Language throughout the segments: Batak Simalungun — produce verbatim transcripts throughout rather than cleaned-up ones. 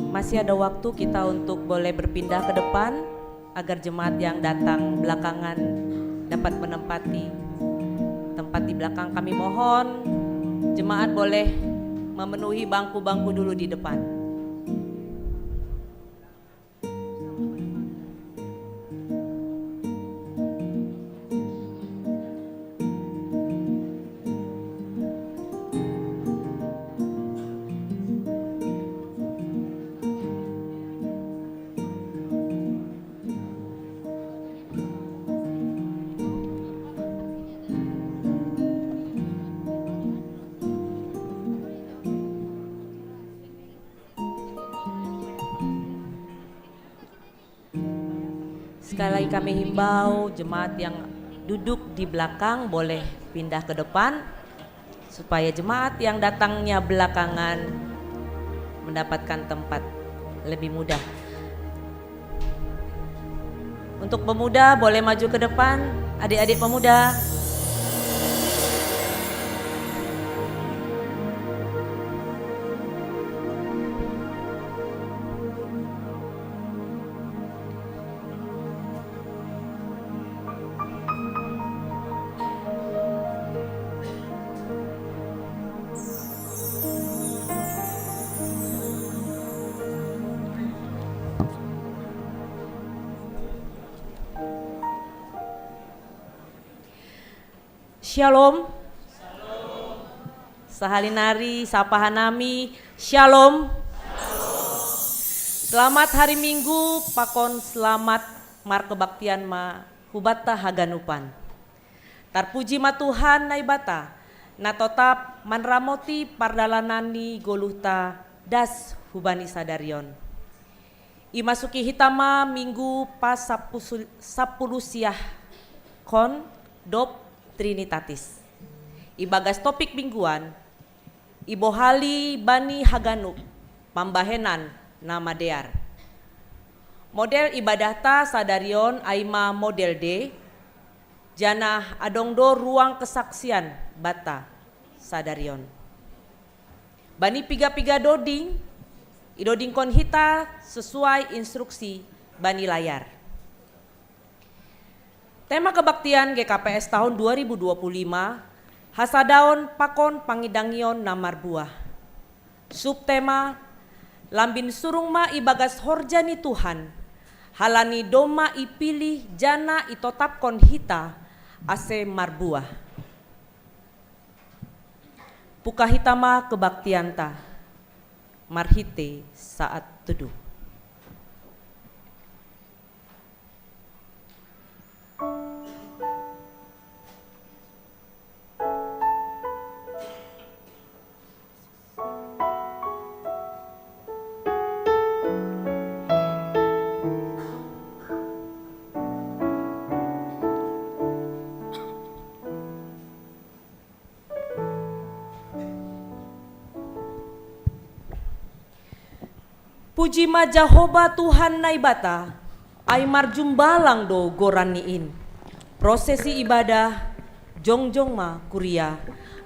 Masih ada waktu kita untuk boleh berpindah ke depan agar jemaat yang datang belakangan dapat menempati tempat di belakang. Kami mohon jemaat boleh memenuhi bangku-bangku dulu di depan. Sekali lagi kami himbau jemaat yang duduk di belakang boleh pindah ke depan, supaya jemaat yang datangnya belakangan mendapatkan tempat lebih mudah. Untuk pemuda boleh maju ke depan, adik-adik pemuda. Shalom. Sahalinari, sapa hanami, Shalom. Selamat hari Minggu, pakon selamat markebaktian ma hubanta haganupan. Tarpuji ma Tuhan Naibata, na totap manramoti pardalanan ni goluhta das hubani sadarion. Imasuki hita ma minggu pasapusu-, sapuluh siah kon dob Trinitatis. Ibagas topik mingguan, ibohali bani haganup pambahenan na madear. Model ibadahta sadarion ai ma model D, janah adong do ruang kesaksian banta sadarion. Bani piga-piga doding, idodingkon hita sesuai instruksi bani layar. Tema kebaktian G K P S tahun dua ribu dua puluh lima, hasadaon pakon pangidangion na marbuah. Subtema, lambin surung ma ibagas horja ni Tuhan, halani domma ipilih janah itotapkon hita ase marbuah. Pungkah hita ma kebaktianta marhite saat teduh. Puji ma Jahowa Tuhan Naibata, ai marjumbalang do goran-Ni in. Prosesi ibadah, jongjong ma kuria.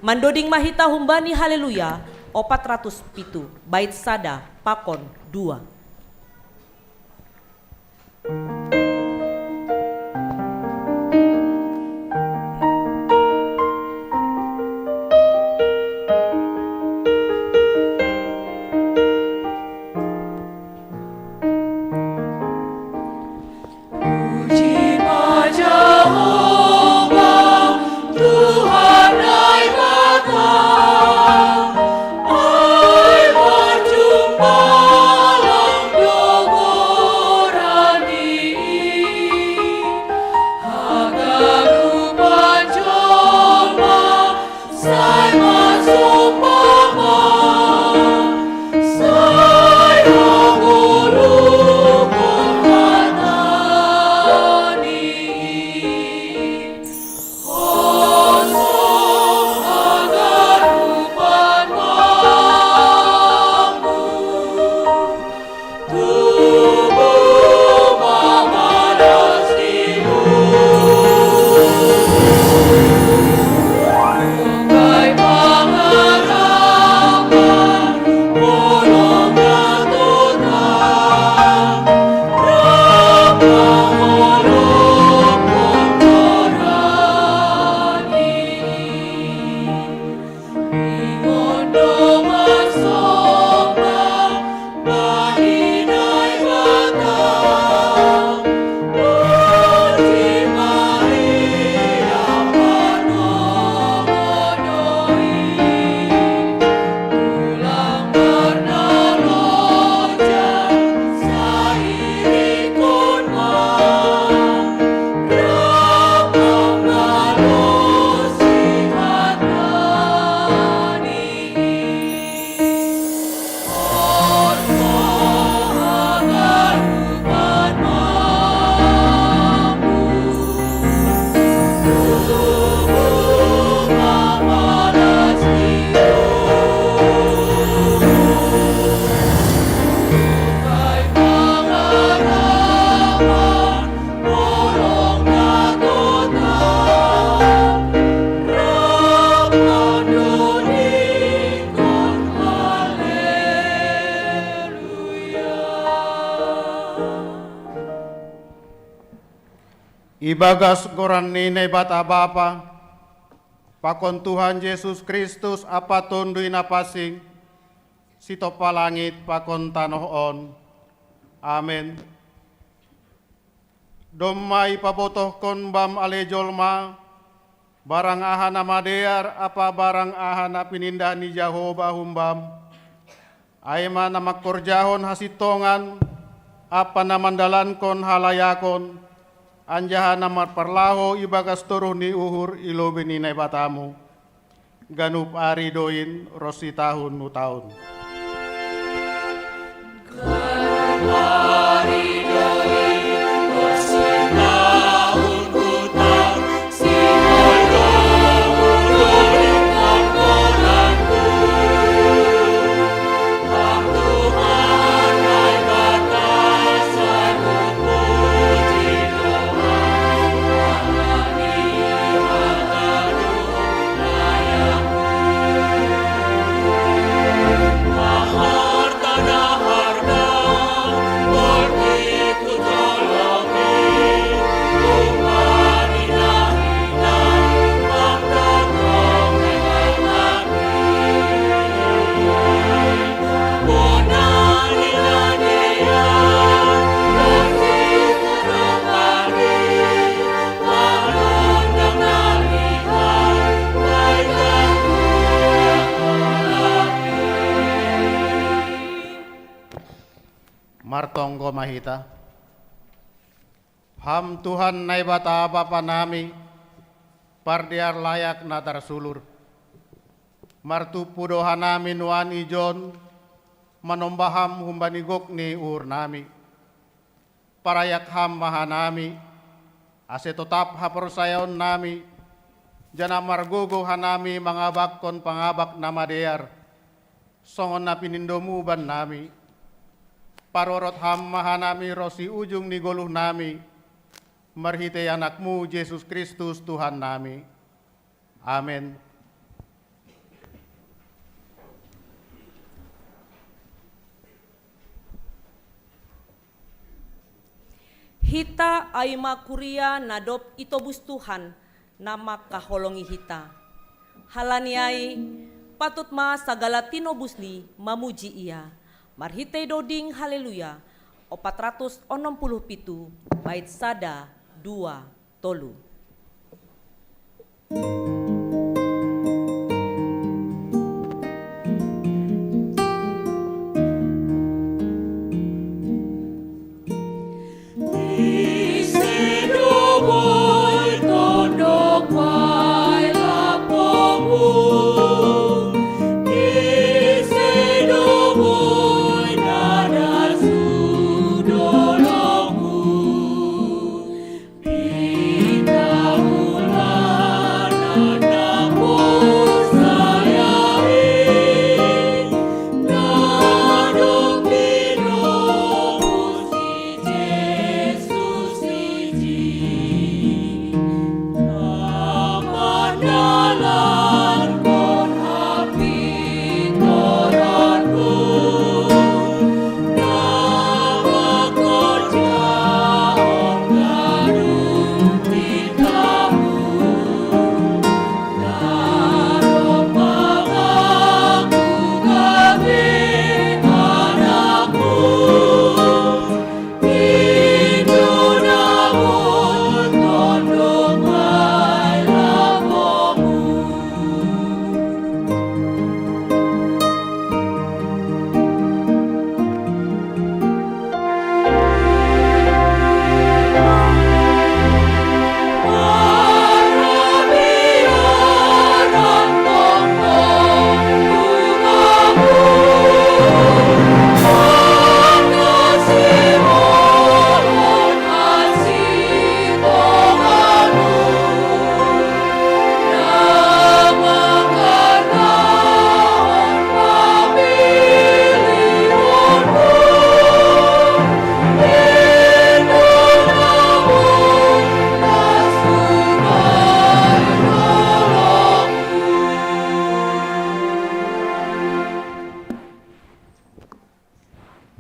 Mandoding ma hita humbani Haleluya opat ratus pitu, bait sada pakon dua. Ibagas goran ni Naibata Bapa, pakon Tuhan Jesus Kristus ampa Tonduy Napansing, sitompa langit pakon tanoh on. Amen. Domma ipabotohkon bam ale jolma, barang aha na madear ampa barang aha na pinindah ni Jahowa humbam, ai ma na mangkorjahon hasintongan ampa na mandalankon halayakon, anjaha na marparlahou ibagas toruh ni uhur i lobei ni Naibatamu, ganup ari do in ronsi tahun hu tahun. Martonggo ma hita. Ham Tuhan Naibata Bapa nami, pardear layak na tarsulur. Martumpu do hanami nuan ijon, manombah Ham humbani gok ni uhur nami. Parayak Ham ma hanami, ase totap haporsayaon nami, janah margogoh hanami mangabakkon pangabak na madear, songon na pinindomu bannami. Parorot Ham ma hanami ronsi ujung ni goluh nami, marhitei AnakMu Jesus Kristus Tuhan nami. Amen. Hita ai ma kuria na dob itobus Tuhan, na mangkaholongi hita. Halani ai, patut ma sagala tinobusni mamuji Ia, marhitei doding Haleluya, opat ratus onom puluh pitu, bait sada, dua, tolu.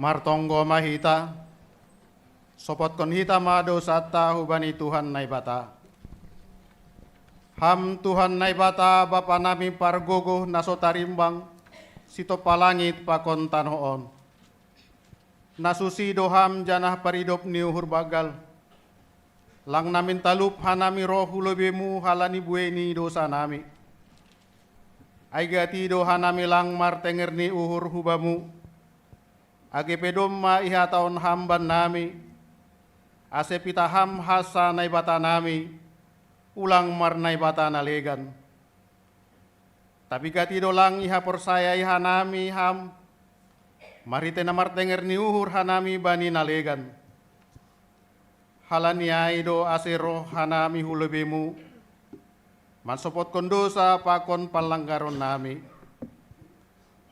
Martonggo ma hita. Sopotkon hita ma dosanta hubani Tuhan Naibata. Ham Tuhan Naibata, Bapa nami pargogoh na so tarimbang, sitompa langit pakon tanoh on. Na susi do Ham janah paridop ni uhur banggal. Lang namin talup hanami roh hu lobeiMu halani buei ni dosa nami. Ai gati do hanami lang martenger ni uhur hu Bamu, age pe domma ihatahon Ham bannami, ase pitah Ham hansa Naibata nami, ulang marnaibata na legan. Tapi gati do lang ihaporsayai hanami Ham, marhitei na martenger ni uhur hanami bani na legan. Halani ai do ase roh hanami hu lobeiMu, mansopotkon dosa pakon panlanggaron nami.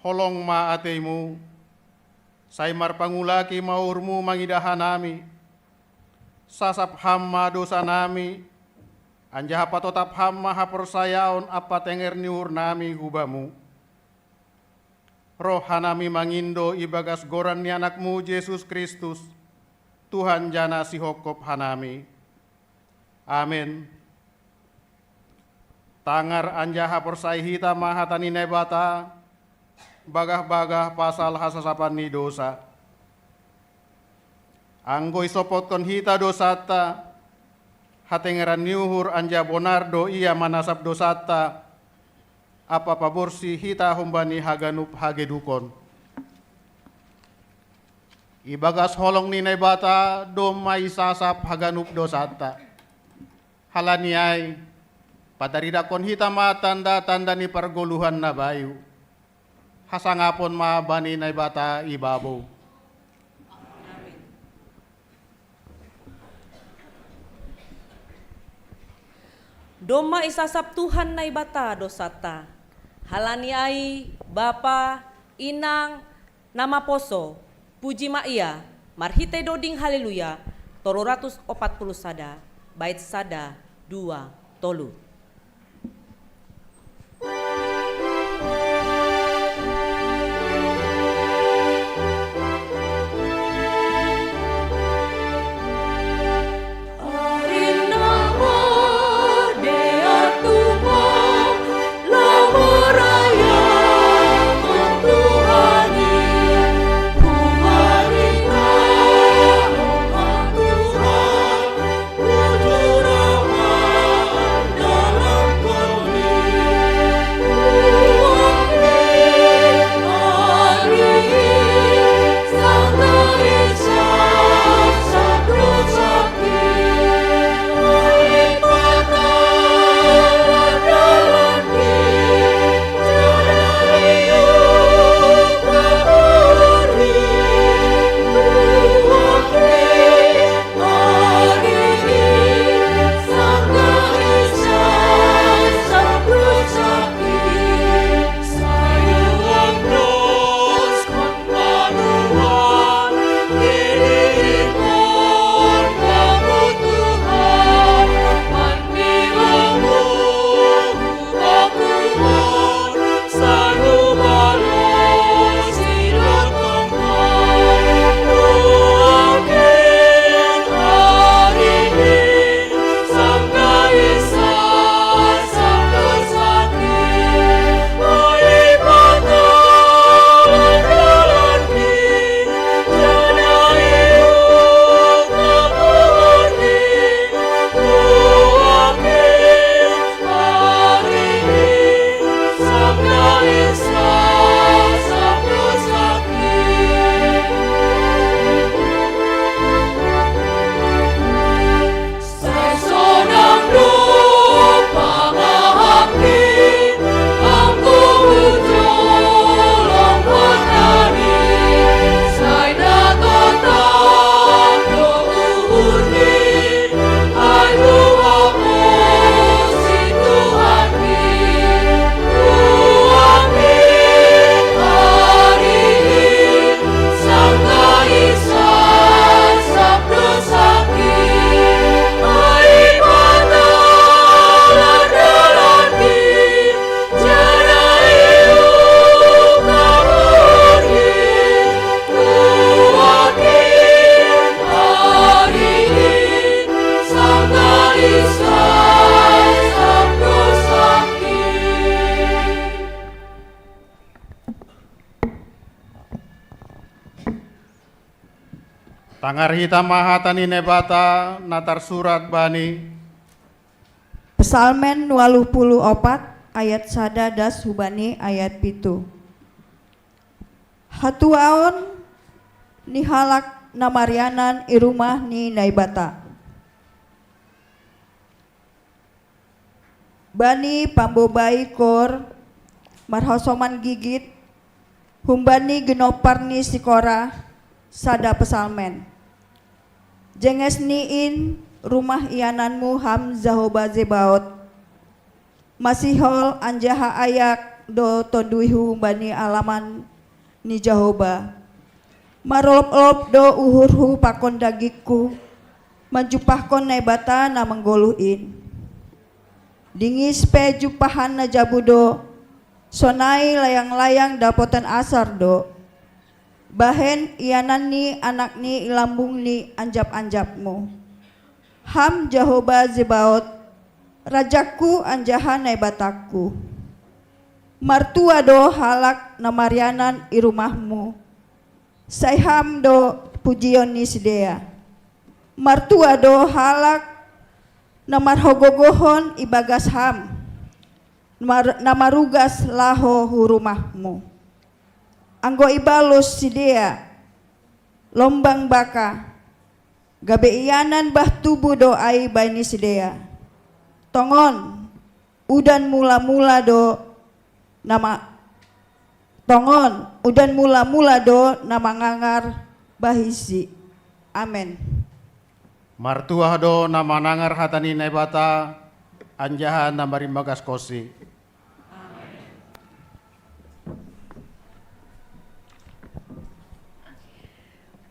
Holong ma ateiMu, sai marpangulaki ma uhurMu mangidah hanami. Sasap Ham ma dosa nami, anjaha patotap Ham ma haporsayaon ampa tenger ni uhur nami hu Bamu. Roh hanami mangindo ibagas goran ni AnakMu Jesus Kristus, Tuhan janah Sihophop hanami. Amen. Tangar anjaha porsayai hita ma hata ni Naibata, bagah-bagah pasal hasasapan ni dosa. Anggo isopotkon hita dosanta, hatengeran ni uhur anjaha bonar do Ia manasap dosanta, ampa paborsih hita humbani haganup hagedukon. Ibagas holong ni Naibata domma isasap haganup dosanta. Halani ai, pataridahkon hita ma tanda-tanda ni pargoluhan na bayu. Hasangapon ma bani Naibata ibabou. Domma isasap Tuhan Naibata dosanta. Halani ai, Bapa, Inang, na maposo, puji ma Ia, marhitei doding haleluya, tolu ratus opat puluh sada, bait sada, dua, tolu. Angar hita ma hata ni Naibata na tarsurat bani Psalmen waluh puluh opat ayat sada das hubani ayat pitu. Hatuaon ni halak na marianan i rumah ni Naibata. Bani pambobai kor marhosoman gigit, humbani genompar ni si Korah, sada psalmen. Jenges ni in rumah iananmu ham Jahoba Zebaot. Masihol anjaha ayak do tonduihu humbani alaman ni Jahoba. Marolop-olop do uhurhu pakon dagingku, manjumpahkon Naibata na manggoluh in. Dingis pe jumpahan na jabu do, sonai layang-layang dapotan asar do. Bahen ianan ni anak ni i lambung ni anjap-anjapmu. Ham Jahoba Zebaot, Rajaku anjaha Naibatangku. Martua do halak na marianan i rumahmu, sai ham do pujion ni sidea. Martua do halak na marhagogohon ibagas ham, mar, na marugas laho hu rumahmu. Anggo ibalos sidea lombang baka, gabe ianan bah tubu do ai bani sidea. Tongon, udan mula-mula do nama, tongon, udan mula-mula do na mangangar bahisi. Amen. Martua do na manangar hata ni Naibata, anjaha na marimbagashonsi.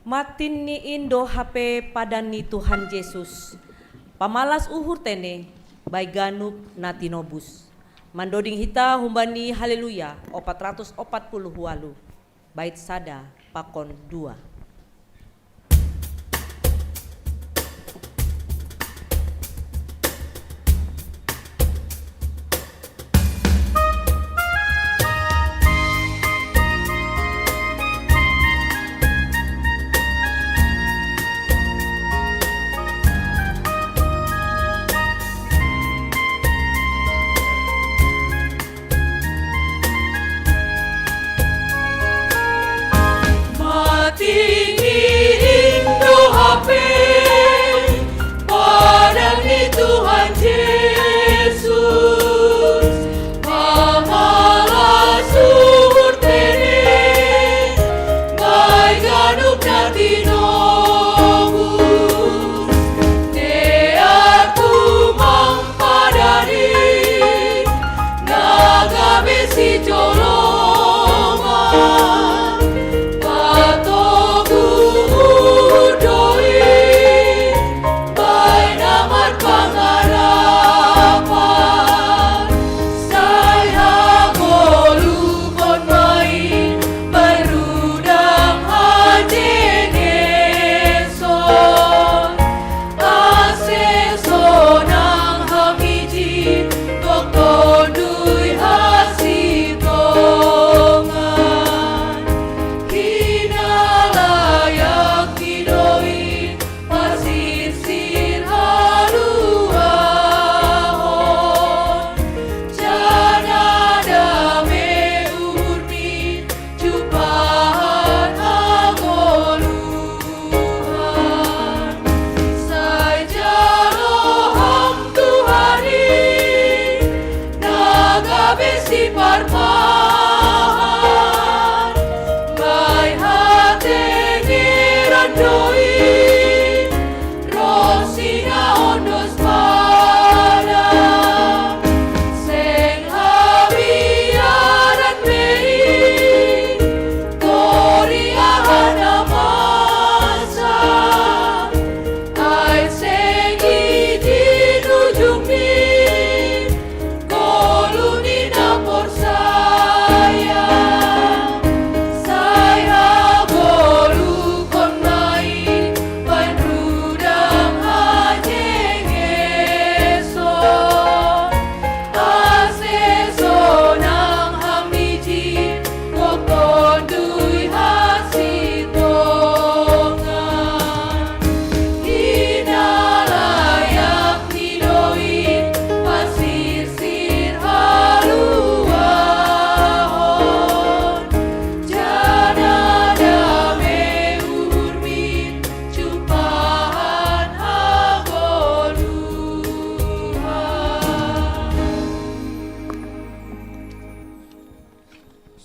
Matin ni in do hape padan ni Tuhan Jesus, pamalas uhur tene bai ganup na tinobus. Mandoding hita humbani Haleluya opat ratus opat puluh walu, bait sada pakon dua. Mati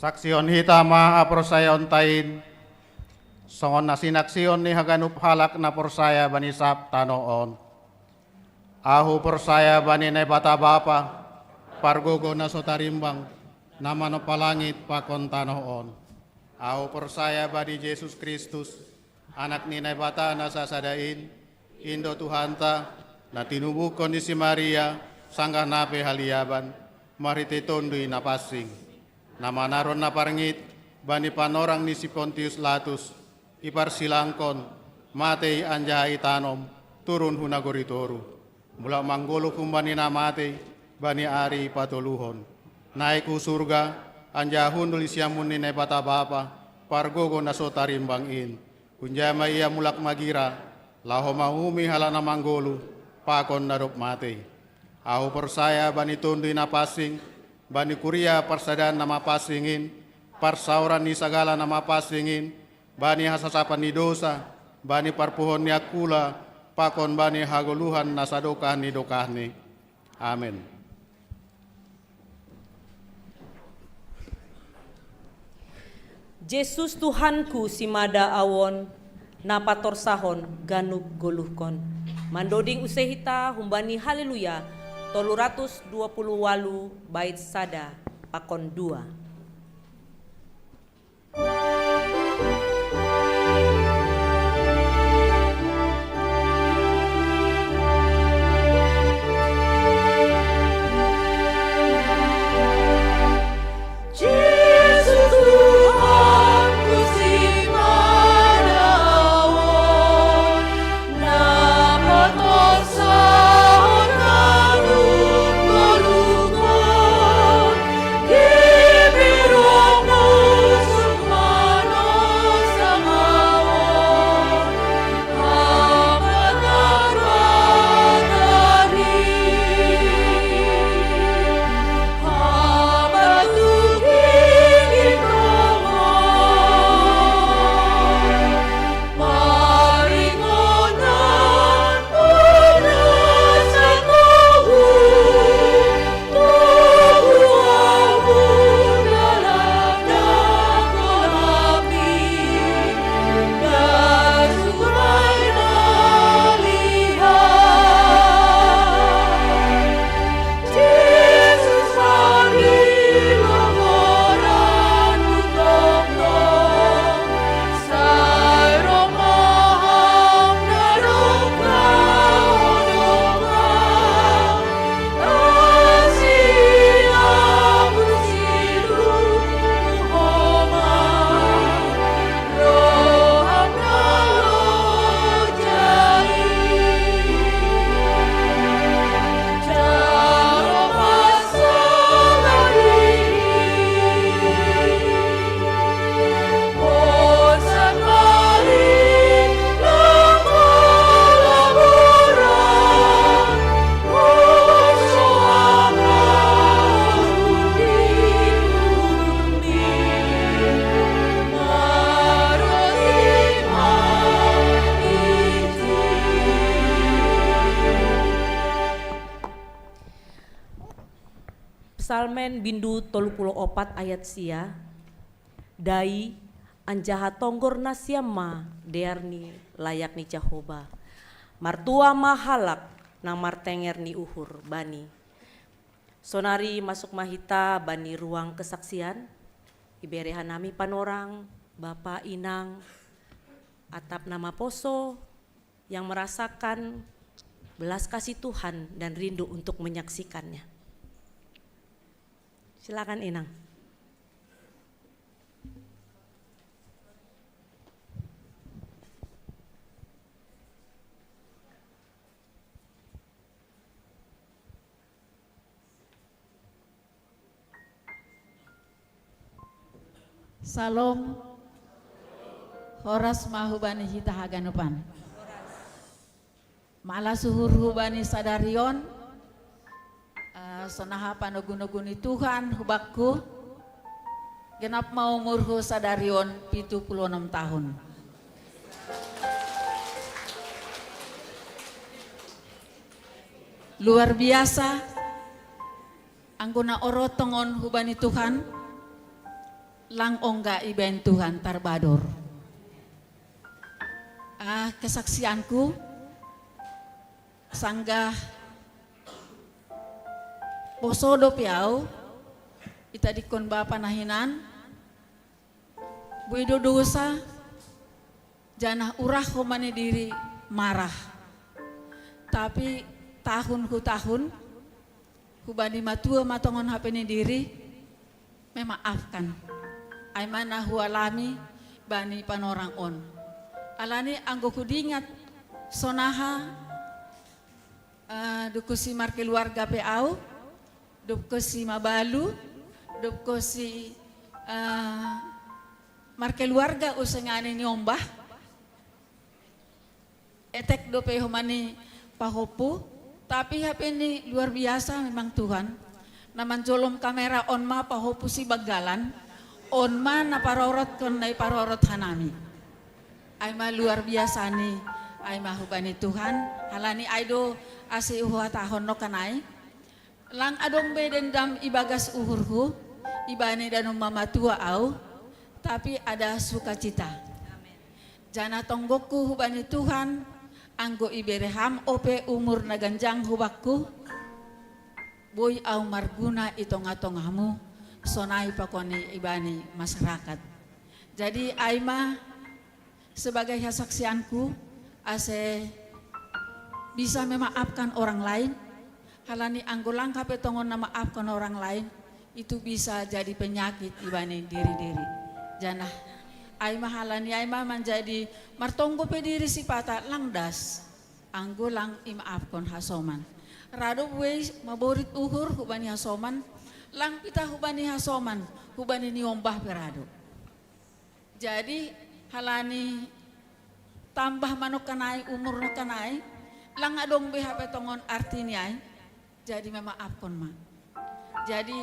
Saksihon hita ma haporsayaonta in, songon na sinaksion ni haganup halak na porsaya bani sab tano on. Ahu porsaya bani Naibata Bapa, pargogo na so tarimbang, na manompa langit pakon tano on. Ahu porsaya bani Jesus Kristus, Anak ni Naibata na sasada in, in do Tuhanta, na tinubuhon ni si Maria, sanggah na pe haliaban, marhitei Tonduy Napansing, na manaron na parngit bani panorang ni si Pontius Latus, iparsilangkon, matei anjaha itanom, turun hu nagori toruh, mulak manggoluh humbani na matei, bani ari patoluhon. Naik hu surga, anjaha hundul di siamun ni Naibata Bapa, pargogo na so tarimbang in. Hunjai ma ia mulak magira, laho manguhumi halak na manggoluh, pakon na dob matei. Ahu porsaya bani Tonduy Napansing, bani kuria parsadaan na mapansing in, parsaoran ni sagala na mapansing in, bani hasasapan ni dosa, bani parpuhoon ni angkula, pakon bani hagoluhan na sadokah ni dokahni. Amen. Jesus Tuhanku, simada ahu on, na patorsahon ganup goluhkon. Mandoding use hita humbani Haleluya tolu ratus dua puluh ualu, bait sada pakon dua. Psalmen bindu tolu puluh opat ayat sia. Dai, anjaha tonggor nasiam ma dear ni layak ni Jahowa. Martua ma halak na martenger ni uhur Bani. Sonari masuk ma hita bani ruang kesaksian, ibere hanami panorang, bapa, inang, atap na maposo, yang merasakan belas kasih Tuhan dan rindu untuk menyaksikannya. Silakan, inang. Salom. Horas ma hubani hita haganupan. Malas uhur hubani sadari on, eh, sonaha panogu-nogu ni Tuhan hubakku, genap ma umurhu sadari on pitu puluh onom tahun. Luar biasa, anggo na orotongon hubani Tuhan, lang ongga ibaen Tuhan tarbador. Ah, kesaksianku, sanggah poso dope au, ita dikon bapa na hinan, boi do dosa, janah urah homa ni diri marah. Tapi tahun hu tahun, hubani matua ma tongon hape ni diri, memaafkan. Ai ma na hualami bani panorang on. Alani anggo hudingat sonaha, eh, dob ho si markeluarga pe au, dob ho si mabalu, dob ho si, eh, markeluarga use ngani niombah, etek dope homa ni pahompu, tapi hape ni luar biasa memang Tuhan. Na manjolom kamera on ma pahompu si banggalan, on ma na parorotkon na iparorot hanami. Ai ma luar biasa ni, ai ma hubani Tuhan, halani ai do ase huhatahon nongkan ai. Lang adong be dendam ibagas uhurhu, ibani danum mamatua au, tapi ada sukacita. Janah tonggongku hubani Tuhan, anggo ibere ham ope umur na ganjang hubakku, boi au marguna i tongah-tongahmu, sonai pakon i ibani masyarakat. Jadi ai ma sebagai hasaksianku, ase bisa memaafkan orang lain, halani anggo lang hape tongon na maafkan orang lain, itu bisa jadi penyakit ibani diri-diri. Janah ai ma halani ai ma manjadi martonggo pe diri sipata lang das, anggo lang imaafkon hasoman. Ra do buei maborit uhur hubani hasoman, lang pitah hubani hasoman, hubani niombah pe ra do. Jadi, halani tambah ma nongkan ai, umur nongkan ai, lang adong be hape tongon artini ai, jadi memaafkon ma. Jadi,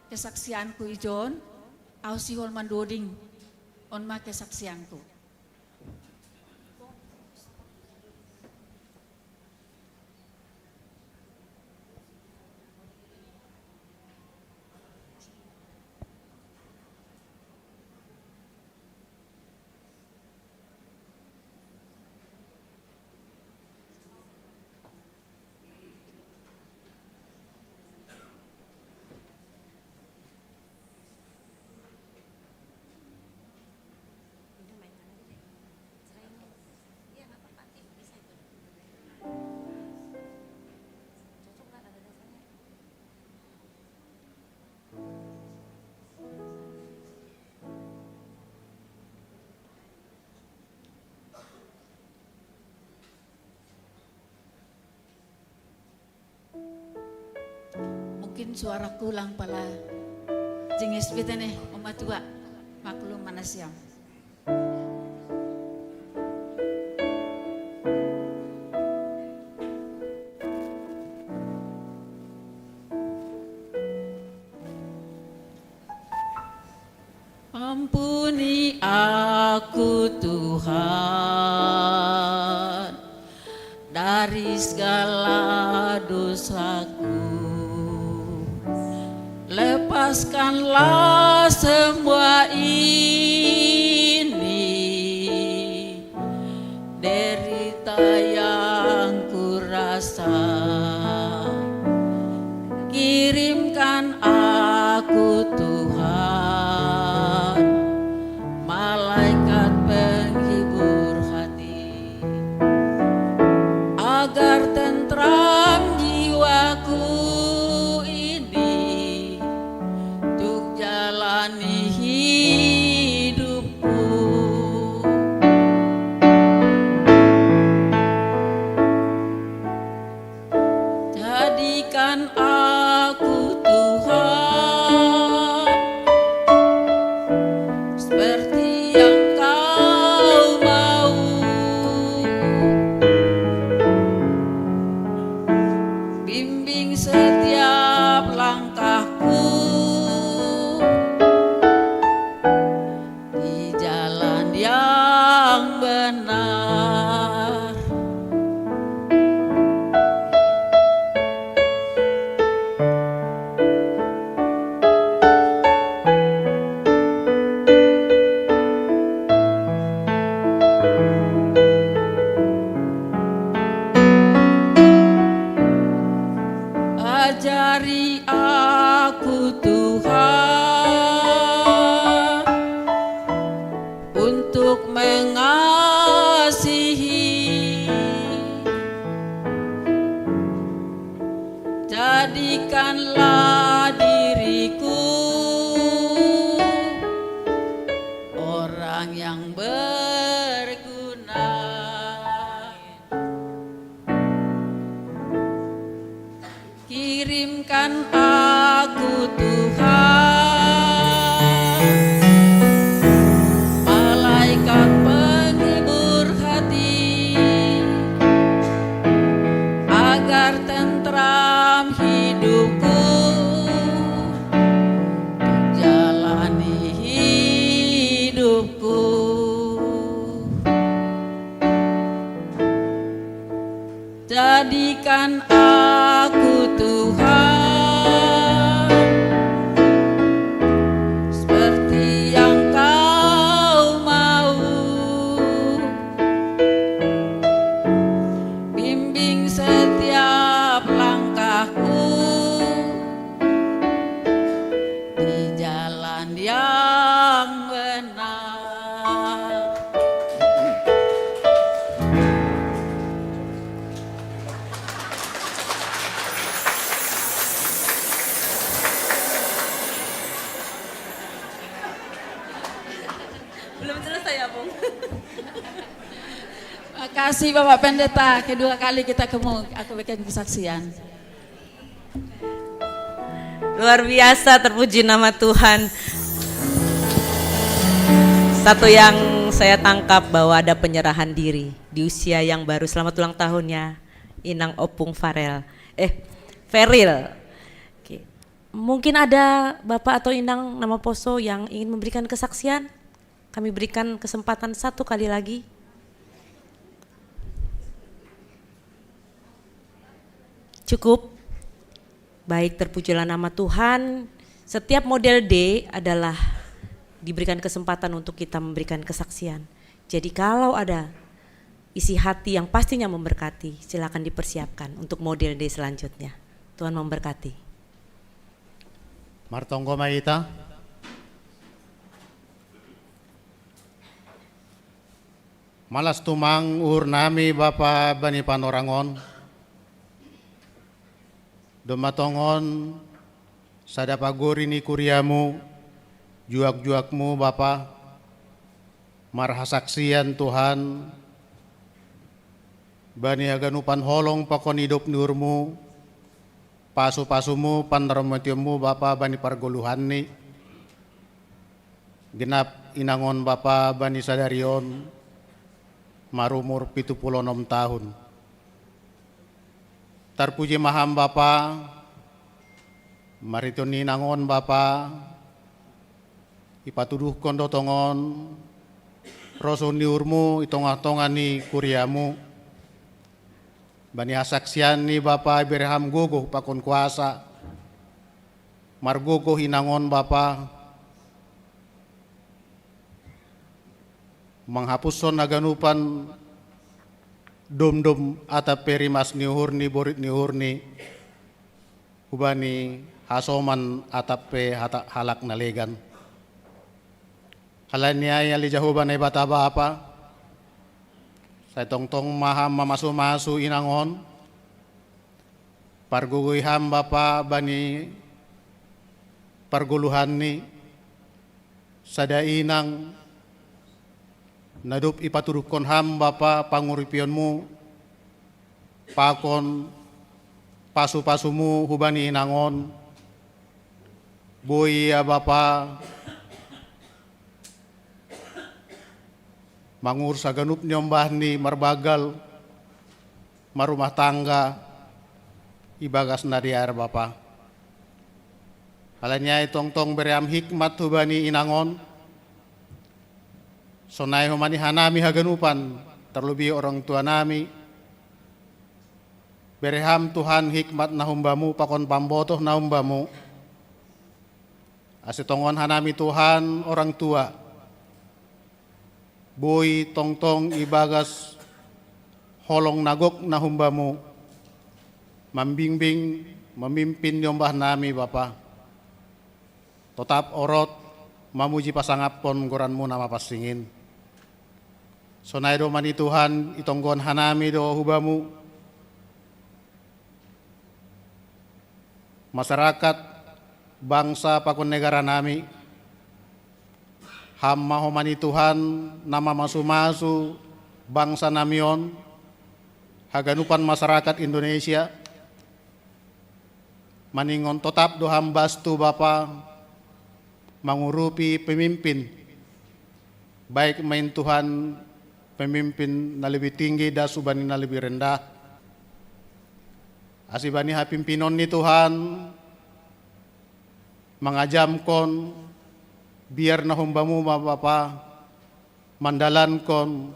kesaksianku ijon, au sihol mandoding, on ma kesaksianku. Mungkin suaraku lang pala jingis bete ne, mamatua, maklum ma nasiam. Ampuni aku, Tuhan, dari segala dosaku. Lepaskanlah semua ini, derita yang kurasa. Kirimkan aku, Tuhan, malaikat penghibur hati, agar tentram jiwaku ini, untuk jalani hidupku. Jadikan aku, Tuhan, seperti yang Kau mau. Bimbing setiap langkahku di jalan yang benar. Jadikanlah diriku orang yang berguna. Kirimkan aku, Tuhan, malaikat penghibur hati, agar tentram hidupku, jalani hidupku. Jadikan aku, Tuhan, seperti yang Kau mau. Bimbing setiap langkahku di jalan yang benar. Belum selesai ya, Bung? Makasih, Bapak Pendeta. Kedua kali kita kemu, aku bikin kesaksian. Luar biasa, terpuji nama Tuhan. Satu yang saya tangkap, bahwa ada penyerahan diri di usia yang baru. Selamat ulang tahun ya, Inang Opung Farel. Eh, Feril. Oke. Mungkin ada Bapak atau Inang nama Poso yang ingin memberikan kesaksian? Kami berikan kesempatan satu kali lagi. Cukup. Baik, terpujilah nama Tuhan. Setiap model D adalah diberikan kesempatan untuk kita memberikan kesaksian. Jadi kalau ada isi hati yang pastinya memberkati, silakan dipersiapkan untuk model D selanjutnya. Tuhan memberkati. Martonggo ma hita. Malas tumang uhur nami Bapa bani panorang on. Domma tongon sada pagori ni kuriamu, juak-juakmu Bapa, marhasaksian Tuhan, bani haganupan holong pakon idop ni uhurmu, pasu-pasumu, panramotionmu Bapa bani pargoluhanni, genap inangon Bapa bani sadari on, marumur pitu puluh onom tahun. Tarpuji ma Ham Bapa, marhiteon ni inangon Bapa, ipatuduhkon do tongon rosuh ni uhurmu i tongah-tongah ni kuriamu. Bani hasaksian ni Bapa ibere Ham gogoh pakon kuasa, margogoh inangon Bapa, manghapushon haganupan domdom atap pe rimas ni uhurni, borit ni uhurni, hubani hasoman atap pe halak na legan. Halani ai ale Jahowa Naibata Bapa, sai tongtong ma Ham mamasu-masu inangon, pargogoi Ham Bapa bani pargoluhanni, sada inang na dob ipatuduhkon Ham Bapa panguripionmu pakon pasu-pasumu hubani inangon, boi ia Bapa mangurus haganup ni ombahni marbanggal marumah tangga ibagas na dear Bapa. Halani ai tongtong bere Ham hikmat hubani inangon, sonai homa ni hanami haganupan, tarlobi orang tua nami. Bere Ham Tuhan hikmat na humbamu pakon pambotoh na humbamu, ase tongon hanami Tuhan orang tua, boi tongtong ibagas holong na gok na humbamu, mambingbing, mamimpin ni ombah nami Bapa. Totap orot mamuji pasangaphon goranmu na mapansing in. Sonai do ma ni Tuhan, itonggohon hanami do hubamu, masyarakat, bangsa pakon negara nami. Ham ma homa ni Tuhan na mamasu-masu bangsa nami on, haganupan masyarakat Indonesia, maningon totap do Ham bastu Bapa mangurupi pemimpin, baik main Tuhan pemimpin na lebih tinggi das hubani na lebih rendah. Asi bani hapimpinon ni Tuhan mangajamkon biar na hom Bamu ma Bapa mandalankon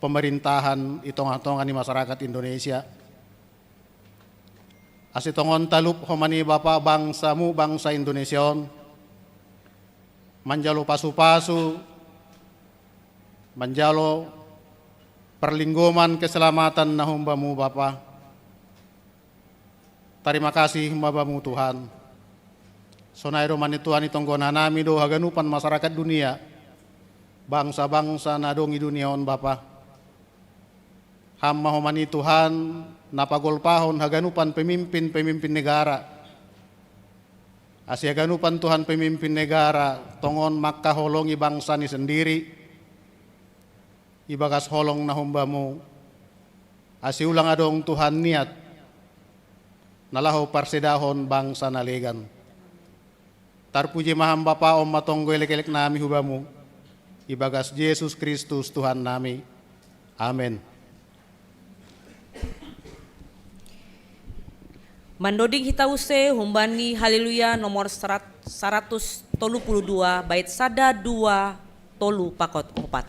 pemerintahan i tongah-tongah ni masyarakat Indonesia. Asi tongon talup homa ni Bapa bangsa-Mu, bangsa Indonesia on, manjalo pasu-pasu, manjalo parlinggoman keselamatan na hom Bamu Bapa. Tarima kasih ma Bamu Tuhan. Sonai do ma ni Tuhan, itonggonan nami do haganupan masyarakat dunia, bangsa-bangsa na adong i dunia on Bapa. Ham ma homa ni Tuhan na pagolpahon haganupan pemimpin-pemimpin negara. Asi haganupan Tuhan pemimpin negara tongon mangkaholongi bangsa ni sendiri ibagas holong na hom Bamu. Asi ulang adong Tuhan niat na laho parsedahon bangsa na legan. Tarpuji ma Ham Bapa, on ma tonggo elek-elek nami hu Bamu, ibagas Jesus Kristus Tuhan nami. Amen. Mandoding hita use humbani Haleluya nomor serat-, saratus tolu puluh dua, bait sada, dua, tolu, pakot, opat.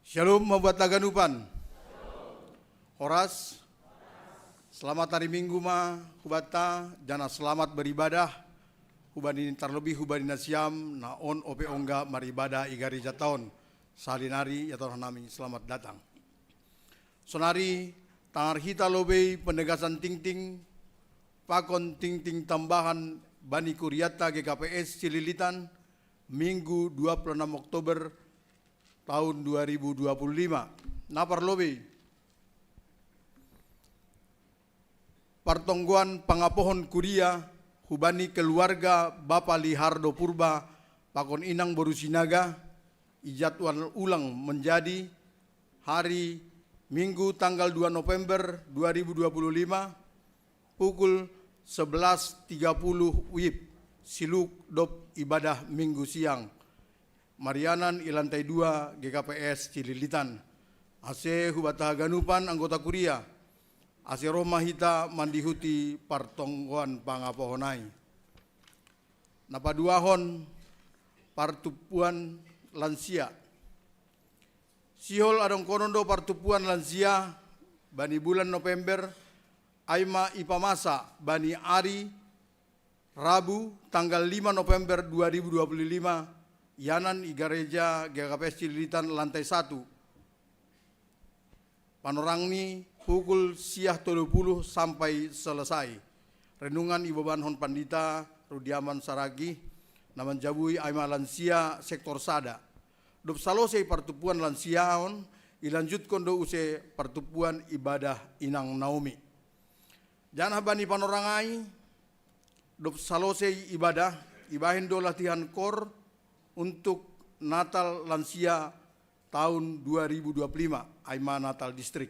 Shalom ma hubanta haganupan. Horas. Selamat hari Minggu ma hubanta, janah selamat beribadah. Hubani, tarlobih hubani nasiam na on ope ongga maribadah i garejata on. Sahali nari ia tongtong nami selamat datang. Sonari tangar hita lobei penegasan tingting pakon tingting tambahan bani kurianta G K P S Cililitan, Minggu dua puluh enam Oktober tahun dua ribu dua puluh lima. Na parlobei, partonggoan pangapohon kuria hubani keluarga Bapa Lihardo Purba pakon inang boru Sinaga, ijadwal ulang menjadi hari Minggu tanggal dua November dua ribu dua puluh lima, pukul sebelas tiga puluh wib, siluk dob ibadah Minggu siang, marianan i lantai dua G K P S Cililitan. Ase hubanta haganupan anggota kuria, ase roh ma hita mandihuti partonggoan pangapohon ai. Na paduahon, partumpuan lansia. Sihol adongkonon do partumpuan lansia bani bulan November, ai ma ipamasa bani ari Rabu tanggal lima November dua ribu dua puluh lima, ianan i gareja G K P S Cililitan lantai satu. Panorangni pukul siah tolu puluh sampai selesai. Renungan ibobankon Pandita Rudiaman Saragih, na manjabui ai ma lansia sektor sada. Dob salosei partumpuan lansia on, ilanjutkon do use partumpuan ibadah inang Naomi. Janah bani panorang ai, dob salosei ibadah, ibahen do latihan kor untuk Natal lansia tahun dua ribu dua puluh lima, ai ma Natal distrik.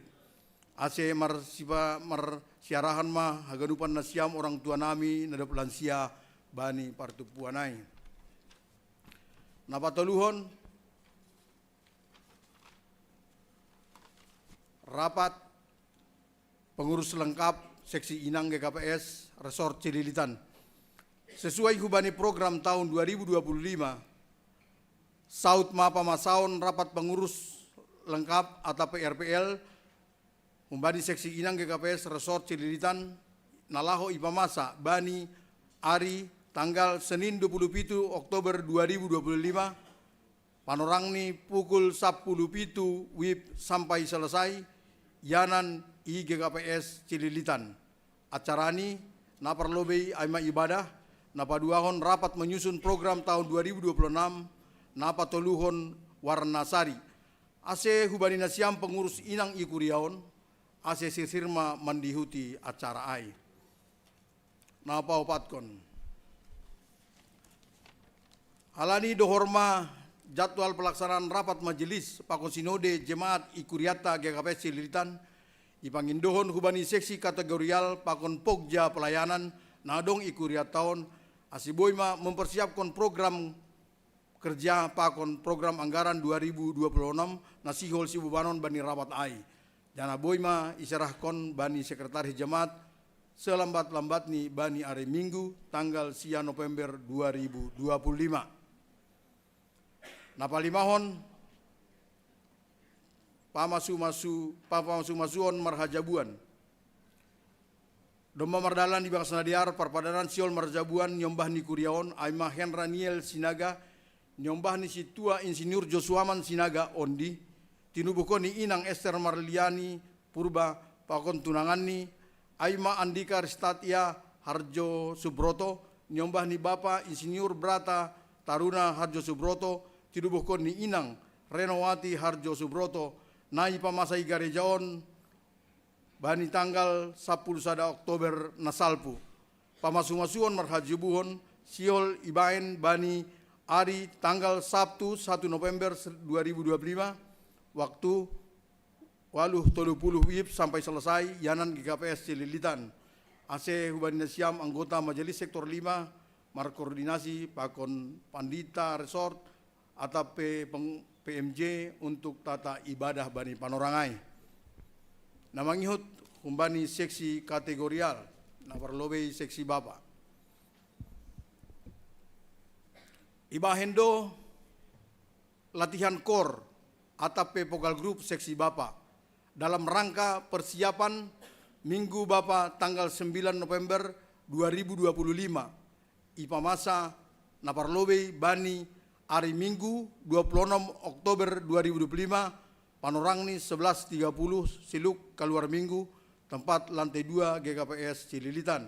Ase marsipa-, marsiarahan ma haganupan nasiam orang tua nami na dob lansia bani partumpuan ai. Na patoluhon, rapat pengurus lengkap seksi inang G K P S Resort Cililitan. Sesuai hubani program tahun dua ribu dua puluh lima, saut ma pamasaon rapat pengurus lengkap atap P R P L humbani seksi inang G K P S Resort Cililitan, na laho ipamasa bani ari tanggal Senin dua puluh pitu Oktober dua ribu dua puluh lima, panorangni pukul sampulu pitu wib sampai selesai, ianan i G K P S Cililitan. Acarani, na parlobei ai ma ibadah, na paduahon rapat menyusun program tahun dua ribu dua puluh enam, na patoluhon warna sari. Ase hubani nasiam pengurus inang i kuria on, ase sirsir ma mandihuti acara ai. Na paopatkon, halani dohor ma jadwal pelaksanaan rapat majelis pakon sinode jemaat i kurianta G K P S Cililitan, ipangindohon hubani seksi kategorial pakon pogja pelayanan na adong i kurianta on, ase boi ma mempersiapkon program kerja pakon program anggaran dua ribu dua puluh enam na sihol sibobanon bani rapat ai. Janah boi ma iserahkon bani sekretaris jemaat selambat-lambatni bani ari Minggu tanggal sia November dua ribu dua puluh lima. Na palimahon, pamasu-masu, pamasu-masuon marhajabuan. Domma mardalan di bagas na dear, parpadanan sihol marhajabuan niombah ni kuria on, ai ma Hen Raniel Sinaga, niombah ni sintua Insinyur Josuaman Sinaga, ondi, tinubuhkon ni inang Ester Marliani Purba pakon tunanganni, ai ma Andika Ristatia Harjo Subroto, niombah ni bapa Insinyur Brata Taruna Harjo Subroto, tinubuhkon ni inang Renowati Harjo Subroto, na ipamasa i gareja on bani tanggal sampulu sada Oktober na salpu. Pamasu-masuon marhajabuhon sihol ibahen bani ari tanggal Sabtu satu November dua ribu dua puluh lima, waktu waluh tolu puluh wib sampai selesai, ianan G K P S Cililitan. Ase hubani nasiam anggota majelis sektor lima markoordinasi pakon pandita resort atap pe peng-, P M J untuk tata ibadah bani panorang ai. Na mangihut humbani seksi kategorial, na parlobei seksi bapa. Ibahen do latihan kor atap pe Pokal Grup Seksi Bapa. Dalam rangka persiapan Minggu Bapa tanggal sembilan November dua ribu dua puluh lima, ipamasa na parlobei bani ari Minggu dua puluh enam Oktober dua ribu dua puluh lima, panorang ni sebelas tiga puluh Siluk Kaluar Minggu, tempat lantai dua G K P S Cililitan.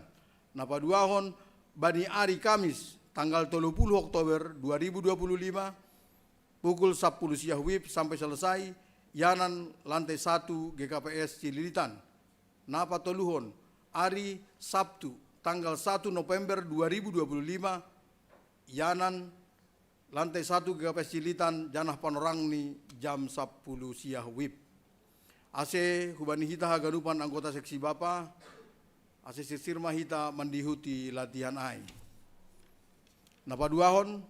Na paduahon bani ari Kamis tanggal tolu puluh Oktober dua ribu dua puluh lima, pukul sapuluh siah wib sampai selesai, yanan lantai satu G K P S Cililitan. Na patoluhon, ari Sabtu tanggal satu November dua ribu dua puluh lima, yanan lantai satu G K P S Cililitan, janah panorang ni jam sapuluh siah wib. Ase hubani hita haganupan anggota Seksi Bapa, ase sirsir ma hita mandihuti latihan ai. Na paduahon,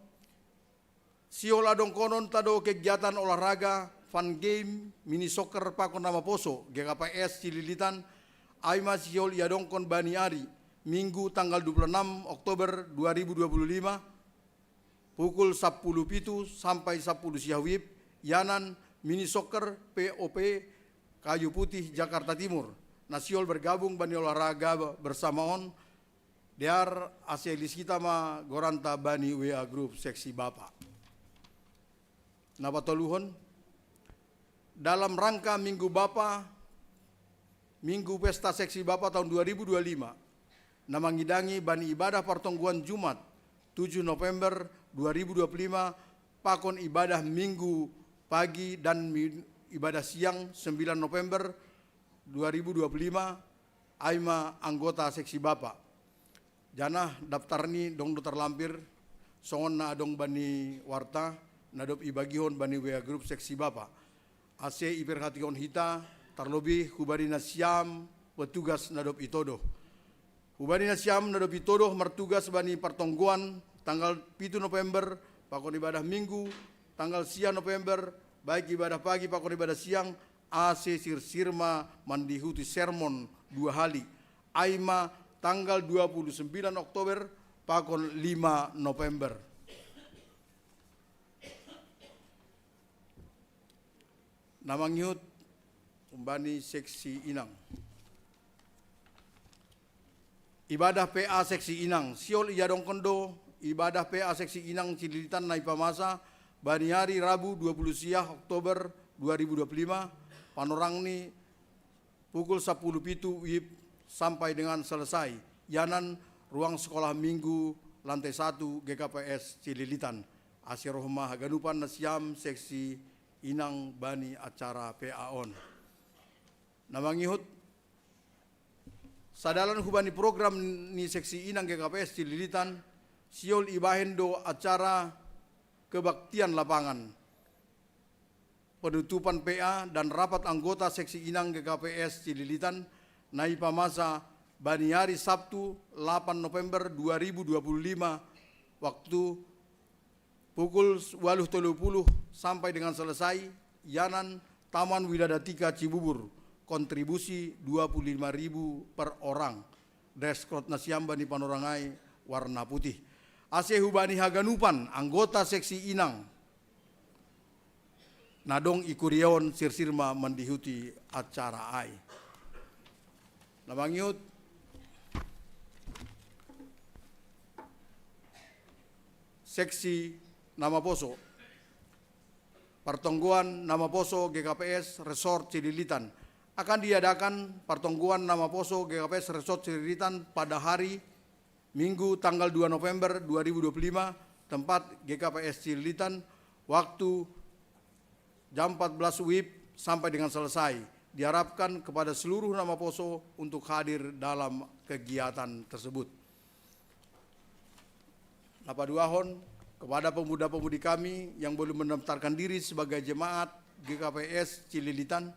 sihol adongkononta do kegiatan olahraga, fun game, mini soccer pakon na maposo, G K P S Cililitan, ai ma sihol iadongkon bani ari Minggu tanggal dua puluh enam Oktober dua ribu dua puluh lima, pukul sapuluh pitu sampai sapuluh siah wib, yanan mini soccer P O P Kayu Putih, Jakarta Timur. Na sihol bergabung bani olahraga bersama on, dear ase lis hita ma goranta bani W A Grup Seksi Bapa. Na patoluhon, dalam rangka Minggu Bapa, Minggu Pesta Seksi Bapa tahun dua ribu dua puluh lima, na mangidangi bani ibadah partonggoan Jumat tujuh November dua ribu dua puluh lima, pakon ibadah Minggu pagi dan mi-, ibadah siang sembilan November dua ribu dua puluh lima, ai ma anggota Seksi Bapa. Janah daftar ni dong do tarlampir, songon na adong bani warta, na dob ibagihon bani W A Grup Seksi Bapa. Ase iperhatihon hita, tarlobih hubani nasiam petugas na dob itodoh. Hubani nasiam na dob itodoh martugas bani partonggoan tanggal pitu November, pakon ibadah Minggu, tanggal sia November, baik ibadah pagi pakon ibadah siang, ase sirsir ma mandihuti sermon dua hali, ai ma tanggal dua puluh sembilan Oktober pakon lima November. Na mangihut umbani Seksi Inang. Ibadah P A Seksi Inang, sihol iadongkon do ibadah P A Seksi Inang Cililitan na ipamasa bani ari Rabu dua puluh siah Oktober dua ribu dua puluh lima, panorang ni pukul sapuluh pitu wib sampai dengan selesai, yanan ruang sekolah Minggu lantai satu G K P S Cililitan. Ase roh ma haganupan nasiam Seksi Inang bani acara P A on. Na mangihut, sadalan hubani program ni Seksi Inang G K P S Cililitan, sihol ibahen do acara kebaktian lapangan, penutupan P A dan rapat anggota Seksi Inang G K P S Cililitan, na ipamasa bani ari Sabtu delapan November dua ribu dua puluh lima, waktu pukul waluh tolu puluh sampai dengan selesai, yanan Taman Wiladatika Cibubur, kontribusi dua puluh lima ribu per orang. Dress code nasiam bani panorang ai warna putih. Ase hubani haganupan anggota Seksi Inang na dong i kuria on, sirsir ma mandihuti acara ai. Na mangihut, Seksi na maposo. Partonggoan na maposo G K P S Resort Cililitan. Akan diadakan partonggoan na maposo G K P S Resort Cililitan pada hari Minggu tanggal dua November dua ribu dua puluh lima, tempat G K P S Cililitan, waktu jam empat belas wib sampai dengan selesai. Diharapkan kepada seluruh na maposo untuk hadir dalam kegiatan tersebut. Na paduahon, kepada pemuda-pemudi kami yang belum mendaftarkan diri sebagai jemaat G K P S Cililitan,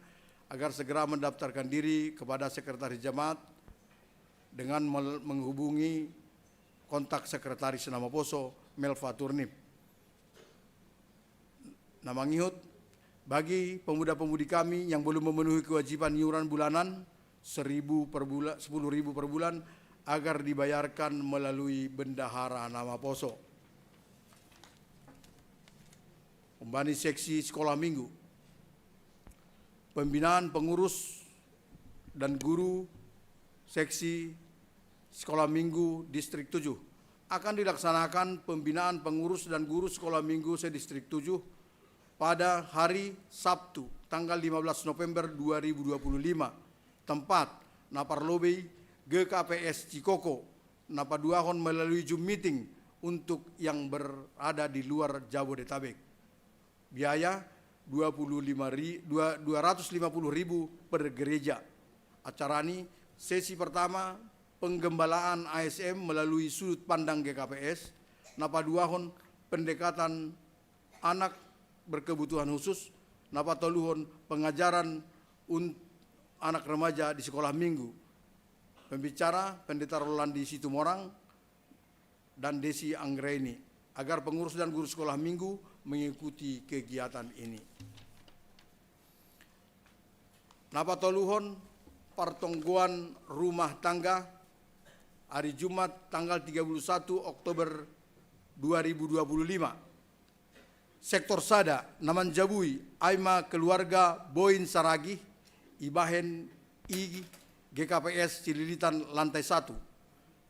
agar segera mendaftarkan diri kepada sekretaris jemaat dengan mel-, menghubungi kontak sekretaris na maposo, Melva Turnip. Na mangihut, bagi pemuda-pemudi kami yang belum memenuhi kewajiban iuran bulanan seribu per bula-, sepuluh ribu per bulan, agar dibayarkan melalui bendahara na maposo. Umbani Seksi Sekolah Minggu. Pembinaan pengurus dan guru seksi sekolah minggu Distrik tujuh. Akan dilaksanakan pembinaan pengurus dan guru sekolah minggu se-Distrik tujuh pada hari Sabtu, tanggal lima belas November dua ribu dua puluh lima. Tempat, na parlobei G K P S Cikoko, na paduahon melalui Zoom meeting untuk yang berada di luar Jabodetabek. Biaya dua puluh lima ri-, dua-, dua ratus lima puluh ribu per gereja. Acara ni, sesi pertama, penggembalaan A S M melalui sudut pandang G K P S, na paduahon pendekatan anak berkebutuhan khusus, na patoluhon pengajaran un-, anak remaja di sekolah minggu. Pembicara, Pendeta Rolandi Situmorang dan Desi Anggraini, agar pengurus dan guru sekolah minggu mengikuti kegiatan ini. Na patoluhon, partonggoan rumah tangga, hari Jumat, tanggal tiga puluh satu Oktober dua ribu dua puluh lima. Sektor sada, na manjabui, ai ma keluarga Boin Saragih, ibahen i G K P S Cililitan lantai satu.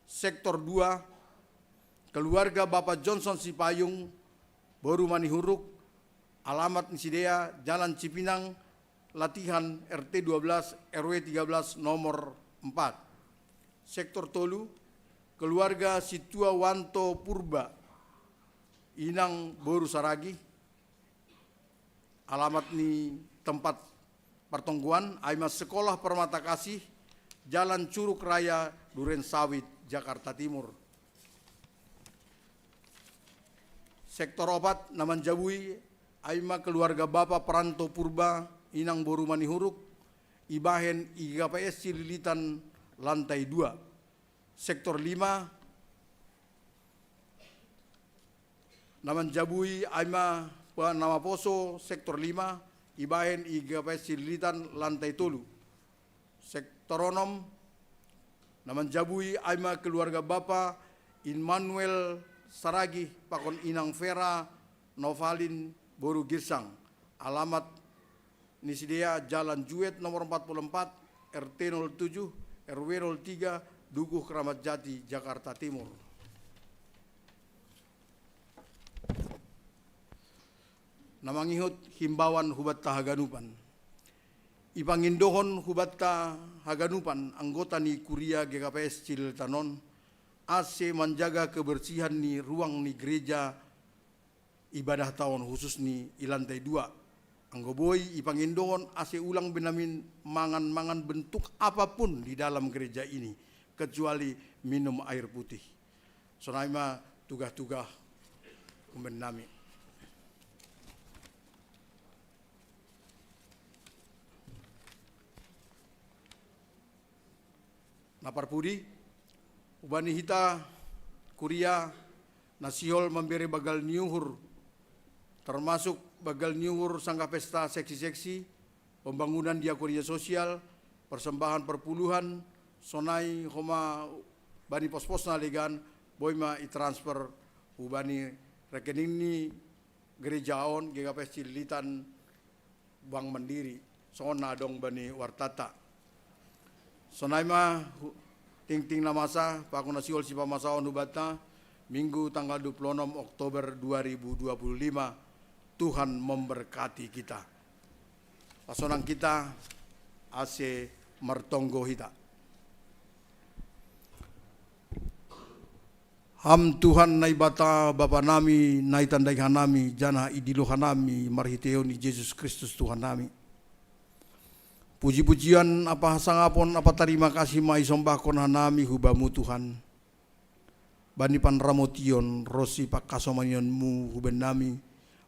Sektor dua, keluarga Bapak Johnson Sipayung, boru Manihuruk, alamat ni sidea Jalan Cipinang, Latihan, R T dua belas, R W tiga belas, nomor empat. Sektor tolu, keluarga Situa Wanto Purba, inang boru Saragih, alamat ni tempat partonggoan, ai ma Sekolah Permata Kasih, Jalan Curug Raya, Duren Sawit, Jakarta Timur. Sektor opat, na manjabui, ai ma keluarga Bapa Pranto Purba, inang boru Manihuruk, ibahen i G K P S Cililitan lantai dua. Sektor lima, na manjabui, ai ma pa-, na maposo sektor lima, ibahen i G K P S Cililitan lantai tolu. Sektor onom, na manjabui, ai ma keluarga Bapa Immanuel Saragih pakon inang Vera Novalin boru Girsang. Alamat ni sidea Jalan Juet nomor empat puluh empat, R T nol tujuh, R W nol tiga, Dukuh Kramat Jati, Jakarta Timur. Na mangihut himbauan hubanta haganupan. Ipangindohon hubanta haganupan anggota ni Kuria G K P S Cililitan on, ase manjaga kebersihan ni ruang ni gereja ibadah taon, khusus ni i lantai dua. Anggo boi, ipangindohon ase ulang be namin mangan-mangan bentuk apapun di dalam gereja ini, kecuali minum air putih. Sonai ma tugah-tugah umben nami. Na parpudi, hubani hita Kuria na sihol mambere banggal ni uhur, termasuk banggal ni uhur sanggah pesta seksi-seksi, pembangunan diakonia sosial, persembahan perpuluhan, sonai homa bani pospos na legan, boi ma i transfer hubani rekening ni gereja on, G K P S Cililitan, Bank Mandiri, songon na adong bani wartata. Sonai ma hu-, tingting na masa, pakon na sihol sipamasaon hubanta, Minggu tanggal dua puluh enam Oktober dua ribu dua puluh lima, Tuhan memberkati kita. Pasonang kita, ase martonggo hita. Ham Tuhan Naibata, Bapa nami, na itandai hanami, janah idilo hanami, marhiteion ni Jesus Kristus Tuhan nami. Puji-pujian ampa hasangapon ampa tarima kasih ma isombahkon hanami hu Bamu Tuhan, bani panramotion ronsi pangkasomanion-Mu hu bennami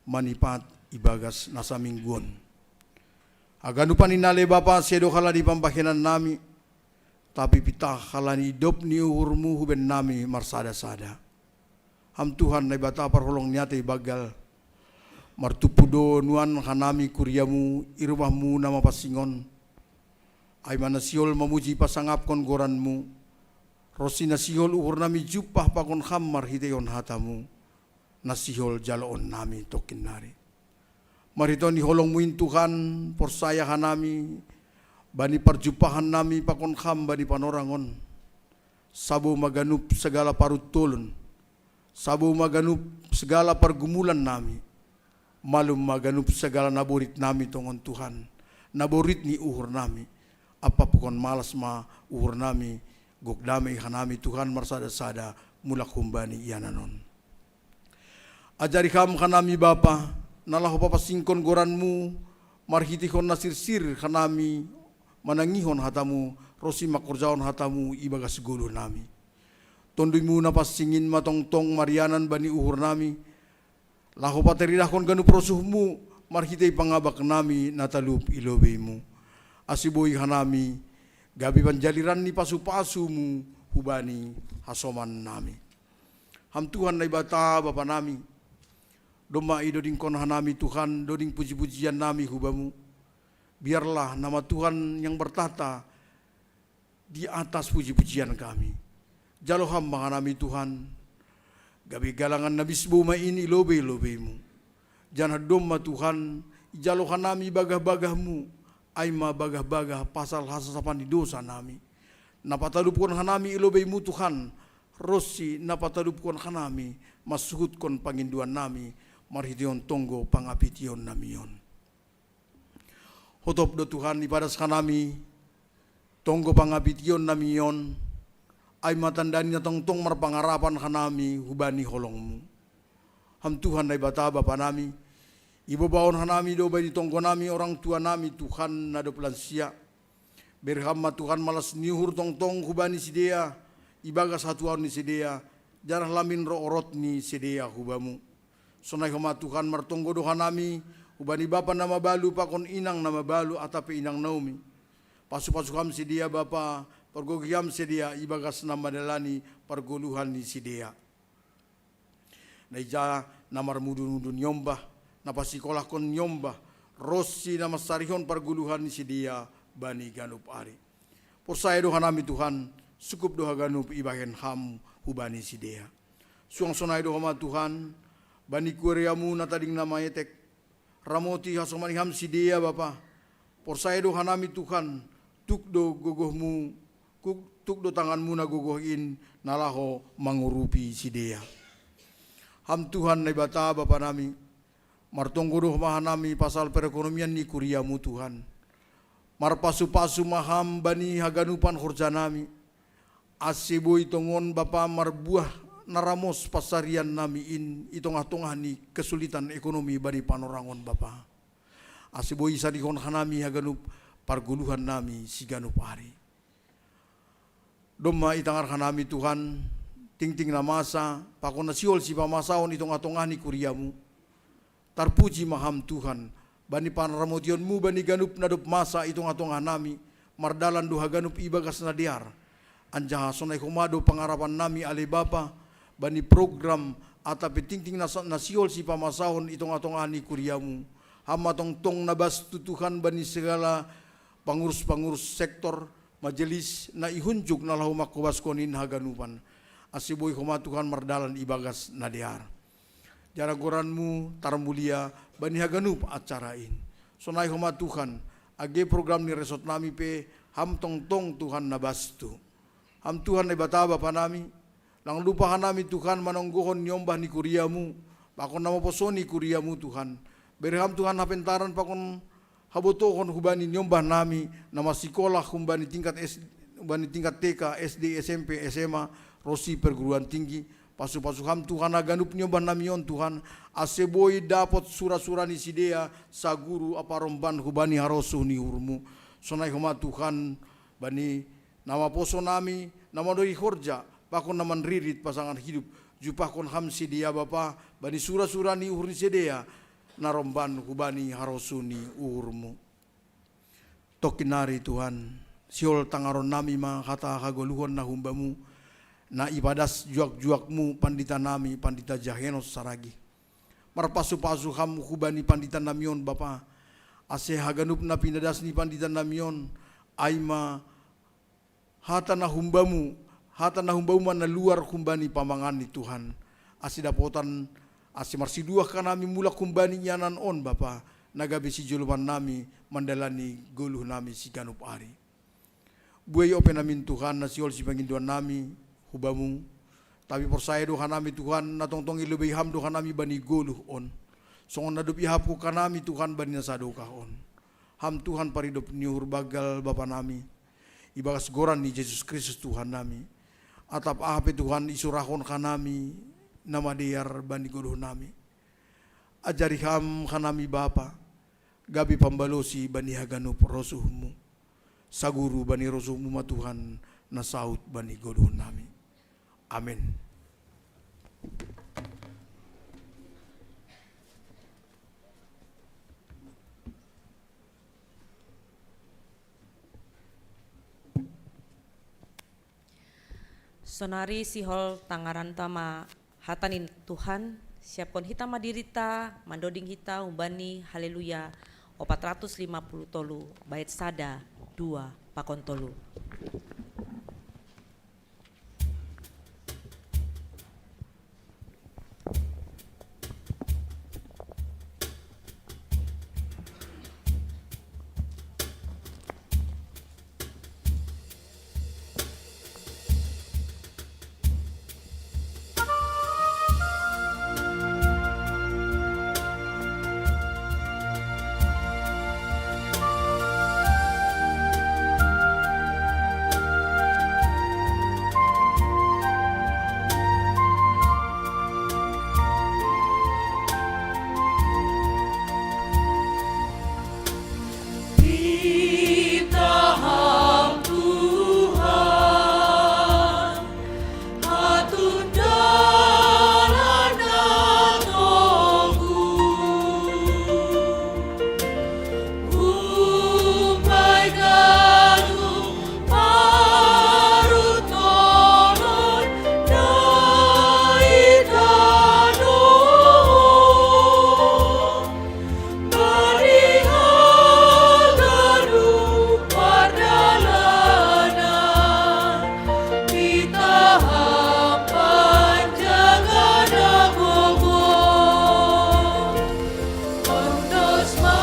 manipat ibagas na saminggu on. Haganupan i ale Bapa, sedo halani pambahenan nami, tapi pitah halani idop ni uhur-Mu hu bennami marsada-sada. Ham Tuhan Naibata parholong ni atei banggal, martumpu do nuan hanami kuria-Mu i rumah-Mu na mapansing on, ai ma na sihol mamuji pasangapkon goran-Mu, ronsi na sihol uhurnami jumpah pakon Ham marhiteihon hata-Mu, na sihol jaloonnami tongkin nari. Marhitehon ni holongmu in Tuhan, porsaya hanami bani parjumpahan nami pakon ham bani panorang on. Sabo ma ganup sagala paruntolon, sabo ma ganup sagala pargumulan nami, malum ma ganup sagala na borit nami tongon Tuhan, na borit ni uhur nami, ampa pakon malas ma uhur nami, gok dame hanami Tuhan marsada-sada mulak humbani ianan on. Ajari ham hanami Bapa, na laho papansingkon goranmu, marhitehon na sirsir hanami manangihon hatamu, ronsi mangkorjahon hatamu ibagas goluh nami. Tonduimu na pansing in ma tongtong marianan bani uhur nami, laho pataridahkon ganup rosuhmu, marhitei pangabak nami na talup i lobeimu. Ase boi hanami, gabe panjaliran ni pasu-pasumu hubani hasoman nami. Ham Tuhan Naibata Bapa nami, domma idodingkon hanami Tuhan, doding puji-pujian nami hubamu. Biarlah nama Tuhan yang bertahta di atas puji-pujian kami. Jalo ham ma hanami Tuhan, gabe galangan na bisbou ma in i lobei-lobeimu. Janah domma Tuhan, ijalo hanami bagah-bagahmu, ai ma bagah-bagah pasal hasasapan ni dosa nami. Na patalupkon hanami i lobeimu Tuhan, ronsi na patalupkon hanami, mansuhutkon pangindoan nami, marhitehon tonggo pangapition nami on. Hotop do Tuhan ipadas hanami tonggo pangapition nami on, ai ma tanda ni na tongtong marpangarapan hanami hubani holongmu. Ham Tuhan Naibata Bapa nami, ibobahon hanami do bani tonggo nami orang tua nami Tuhan na dob lansia. Bere ham ma Tuhan malas ni uhur tongtong hubani sidea, ibagas hatuaon ni sidea, janah lamin roh orot ni sidea hubamu. Sonai homa Tuhan martonggo do hanami, hubani bapa na mabalu pakon inang na mabalu atap pe inang Naomi. Pasu-pasu ham sidea Bapa, pargogohi ham sidea ibagas na mandalani pargoluhan ni sidea. Na ija na marmudu-mudu niombah, na pasikolahkon niombah, ronsi na mansarihon pargoluhan ni sidea bani ganup ari. Porsaya do hanami Tuhan, sungkup do haganup ibahen ham hubani sidea. Suang sonai do homa Tuhan, bani kuariamu na tading na maetek, ramoti hasoman ni ham sidea Bapa. Porsaya do hanami Tuhan, tuk do gogohmu, tuk do tanganmu na gogoh in na laho mangurupi sidea. Ham Tuhan Naibata Bapa nami, martonggo do homa hanami pasal perekonomian ni kuriamu Tuhan. Marpasu-pasu ma ham bani haganupan horja nami, ase boi tongon Bapa marbuah na ramos pansarian nami in i tongah-tongah ni kesulitan ekonomi bani panorang on Bapa. Ase boi sadihon hanami haganup pargoluhan nami siganup ari. Domma itangar hanami Tuhan, tingting na masa, pakon na sihol sipamasaon i tongah-tongah ni kuriamu. Tarpuji ma ham Tuhan, bani panramotionmu bani ganup na dob masa i tongah-tongah nami, mardalan do haganup ibagas na dear. Anjaha sonai homa do pangarapan nami ale Bapa, bani program atap pe tingting na sihol sipamasaon i tongah-tongah ni kuriamu. Ham ma tongtong na bas tu Tuhan bani segala pangurus-pangurus sektor, majelis na ihunjuk na laho mangkobaskon in haganupan. Ase boi homa Tuhan mardalan ibagas na dear. Jala goranmu tarmulia bani haganup acara in. Sonai homa Tuhan, age program ni resort nami pe ham tongtong Tuhan na bas tu. Ham Tuhan Naibata Bapa nami, lang lupa hanami Tuhan manonggohon niombah ni kuriamu, pakon na maposo ni kuriamu Tuhan. Bere ham Tuhan hapentaran pakon habotohon hubani niombah nami, na masikolah humbani tingkat S, humbani tingkat T K, S D, S M P, S M A, ronsi perguruan tinggi, pasu-pasu ham Tuhan haganup niombah nami on Tuhan, ase boi dapot sura-sura ni sidea, saguru ampa romban hubani harosuh ni uhurmu. Sonai homa Tuhan, bani na maposo nami, na mandoi horja, pakon na manririt pasangan hidup, jumpahkon ham sidea Bapa, bani sura-sura ni uhur ni sidea, na romban hubani harosuh ni uhurmu. Tongkin nari Tuhan, sihol tangaron nami ma hata hagoluhon na humbamu, na ipadas juak-juakmu pandita nami, pandita Jahenos Saragi. Marpasu-pasu ham hubani pandita nami on Bapa, ase haganup na pinadas ni pandita nami on, ai ma hata na humbamu, hata na humbamu ma na luar humbani pamangan ni Tuhan. Ase dapotan, ase marsiduah hanami mulak humbani ianan on Bapa, na gabe sijoloman nami mandalani goluh nami siganup ari. Buei ope namin Tuhan na sihol sipangindoan nami hu Bamu, tapi porsaya do hanami Tuhan, na tongtong ilobei Ham do hanami bani goluh on, songon na dob iahapku hanami Tuhan bani na sadokah on. Ham Tuhan paridop ni uhur banggal bapa nami, ibagas goran ni Jesus Kristus Tuhan nami. Atap aha pe Tuhan isurahon hanami na madear bani goluh nami. Ajari Ham hanami Bapa, gabe pambalosi bani haganup rosuh-Mu. Saguru bani rosuh-Mu ma Tuhan na saut bani goluh nami. Amen. Sonari sihol tangaranta ma hata ni Tuhan, siapkon hita ma dirita, mandoding hita humbani Haleluya opat ratus lima puluh tolu, bait sada, dua, pakon tolu. Ditahan Tuhan, hatun dalan na toguh. Umbai ganup paruntolon na i tano on. Bani haganup pardalanan, ditahan panjaga na gogo. Ondos ma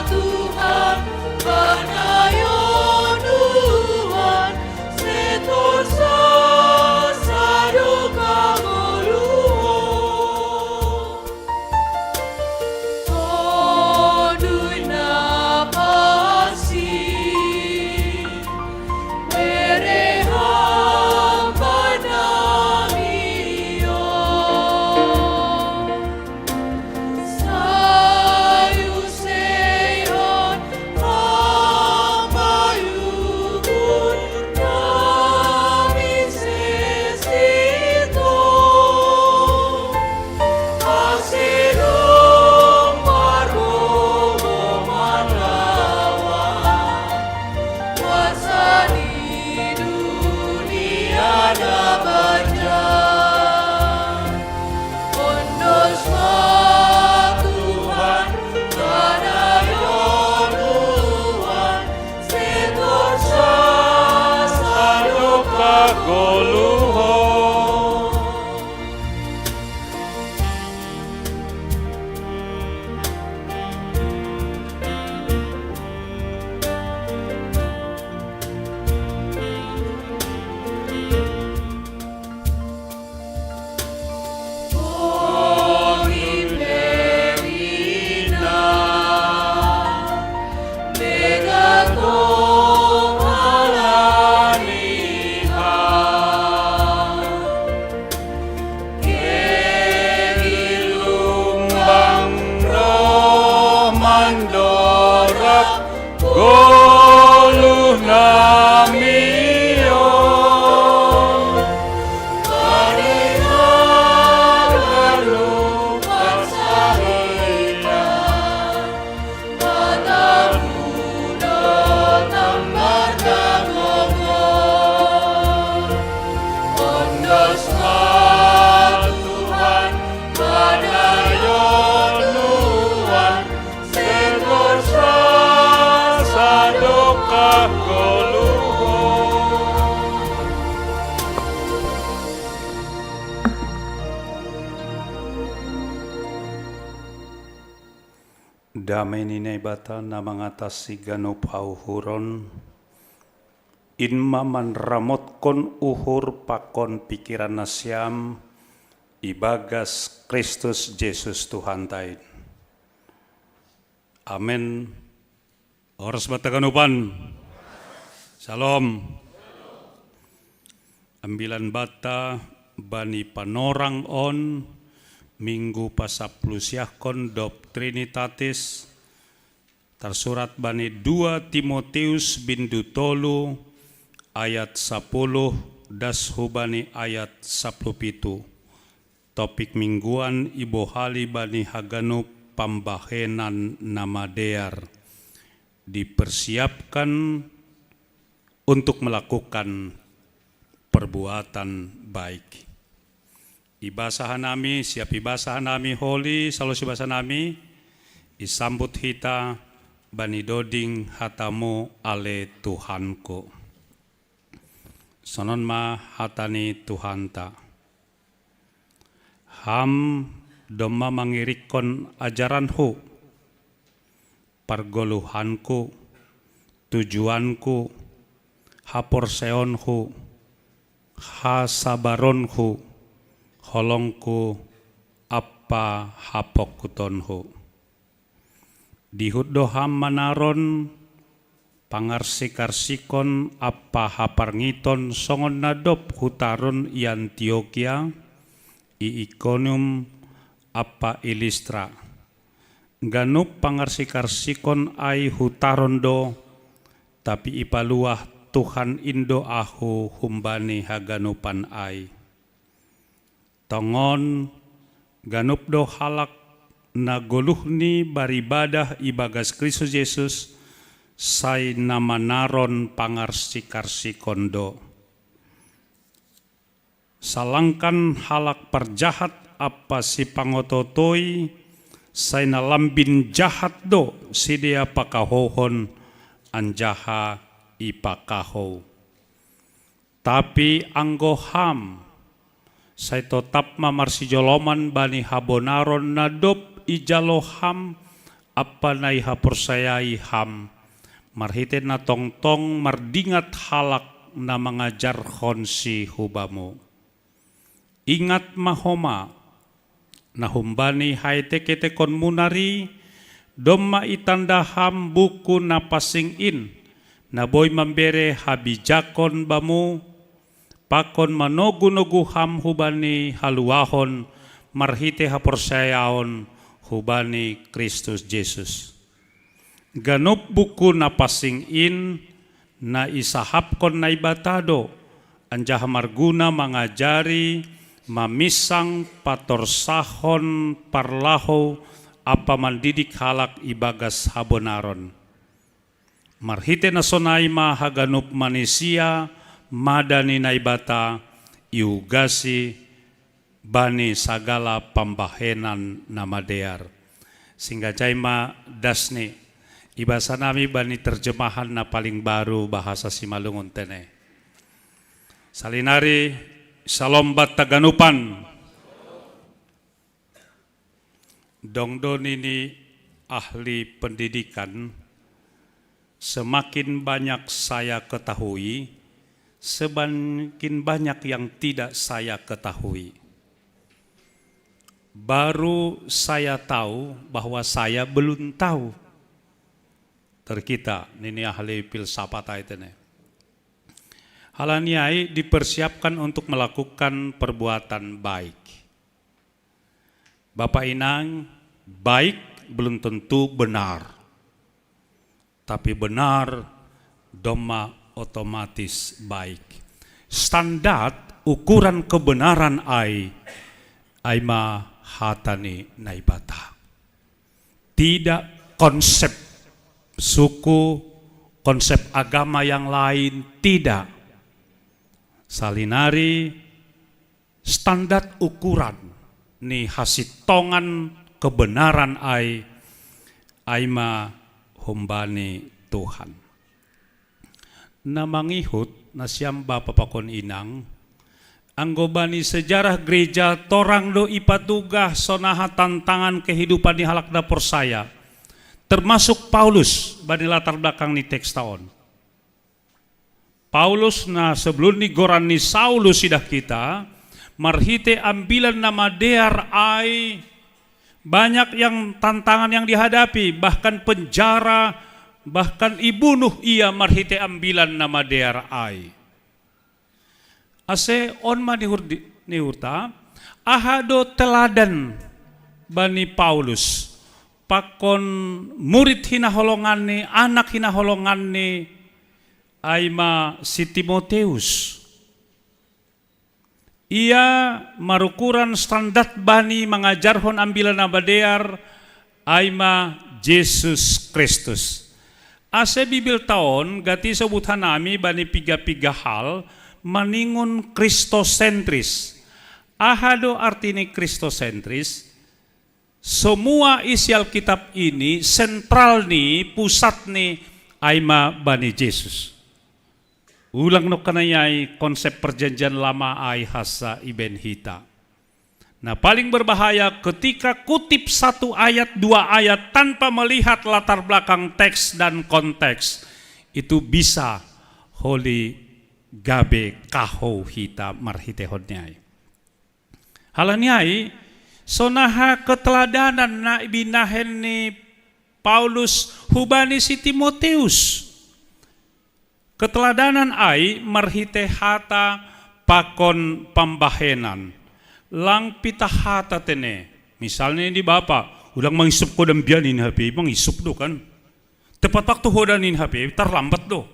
Tuhan, panayon Tuhan, setor sasadokah goluh on. Tonduy na pansing, bere Ham bannami on. Sai useihon Ham paihutonnami sesito, ase dong margogoman lawan kuasa ni dunia na banja. Ondos ma Tuhan, panayon Tuhan, setor sasadokah goluh on. Dame ni Naibata na mangatasi ganup hauhuron, in ma manramotkon uhur pakon pikiran nasiam ibagas Kristus Jesus Tuhanta in. Amen. Horas banta ganupan. Shalom. Ambilan banta bani panorang on, Minggu pasaplusiahkon dob Trinitatis, tarsurat bani dua Timoteus bindu tolu ayat sapuluh das hubani ayat sapuluh pitu. Topik mingguan ibohali bani haganup pambahenan na madear, dipersiapkan untuk melakukan perbuatan baik. Ibasa hanami, siap ibasa hanami holi, salo sibasa nami, isambut hita bani doding hatamu ale Tuhanku. Sonon ma hata ni Tuhanta. Ham domma mangirikkon ajaranku, pargoluhanku, tujuanku, haporseonku, hasabaronku, holongku, ampa hapokkutonku. Dihut do ham manaron pangarsikarsikon ampa haparngiton songon na dob hutaron i Antiokia, i Ikonium ampa i Listra. Ganup pangarsikarsikon ai hutaron do, tapi ipaluah Tuhan in do ahu humbani haganupan ai. Tongon, ganup do halak na goluhni baribadah ibagas Kristus Jesus, sai na manaron pangarsikarsikon do. Salangkan halak parjahat ampa sipangototoi, sai na lambin jahat do sidea pakahouhon anjaha ipakahou. Tapi anggo ham, sai totap ma marsijoloman bani habonaron na dob ijalo ham ampa na ihaporsayai ham, marhitei na tongtong mardingat halak na mangajarhonsi hubamu. Ingat ma homa, na humbani haeteketekonmu nari, domma itanda ham buku na pansing in, na boi mambere habijakon bamu, pakon manogunogu ham hubani haluahon marhitei haporsayaon hubani Kristus Jesus. Ganup buku na pansing in na isahapkon Naibata do, anjaha marguna mangajari, maminsang, patorsahon parlahou ampa mandidik halak ibagas habonaron. Marhitei na sonai ma haganup manisia mada ni Naibata iugasi bani sagala pambahenan na madear. Singgajai ma dasni, ibasa nami bani terjemahan na paling baru bahasa Simalungun tene. Salinari, salom banta ganupan. Dong do nini ahli pendidikan, semakin banyak saya ketahui, semakin banyak yang tidak saya ketahui. Baru saya tahu bahwa saya belum tahu. Terkita nini ahli filsafat ai tene. Halani ai dipersiapkan untuk melakukan perbuatan baik. Bapak Inang, baik belum tentu benar. Tapi benar domma otomatis baik. Standar ukuran kebenaran ai, ai ma hata ni Naibata. Tidak konsep suku, konsep agama yang lain, tidak. Salinari standar ukuran ni hasintongan kebenaran ai, ai ma humbani Tuhan. Na mangihut nasiam bapa pakon inang, anggo bani sejarah gereja torang do ipatugah sonaha tantangan kehidupan ni halak na porsaya. termasuk Paulus bani latar belakang ni teks taon. Paulus na sebelum ni goran ni Saulus idah kita, marhite ambilan na madear ai, banyak yang tantangan yang dihadapi, bahkan penjara, bahkan ibunuh ia marhite ambilan na madear ai. Ase on ma nihur di, nihurta, aha do teladan bani Paulus, pakon murid hinaholonganni, anak hinaholonganni, ai ma si Timoteus. Ia marukuran standar bani mangajarhon ambilan na madear, ai ma Jesus Kristus. Ase Bibil taon gati sobuthon nami bani piga-piga hal maningon Kristosentris. Aha do arti ni Kristosentris? Semua isi Alkitab ini sentralni, pusatni, ai ma bani Jesus. Ulang nokkanai ai konsep Perjanjian Lama ai hasa ibaen hita. Nah, paling berbahaya ketika kutip satu ayat, dua ayat tanpa melihat latar belakang teks dan konteks, itu bisa holi gabe kahou hita marhitehon ni ai. Halani ai, sonaha keteladanan na binahen ni Paulus hubani si Timoteus. Keteladanan ai marhite hata pakon pambahenan. Lang pitah hata tene. Misalnya ini bapa, ulang mangisop ko dambian ini H P, mangisop do kan. Tepat waktu hodan ini H P, terlambat do.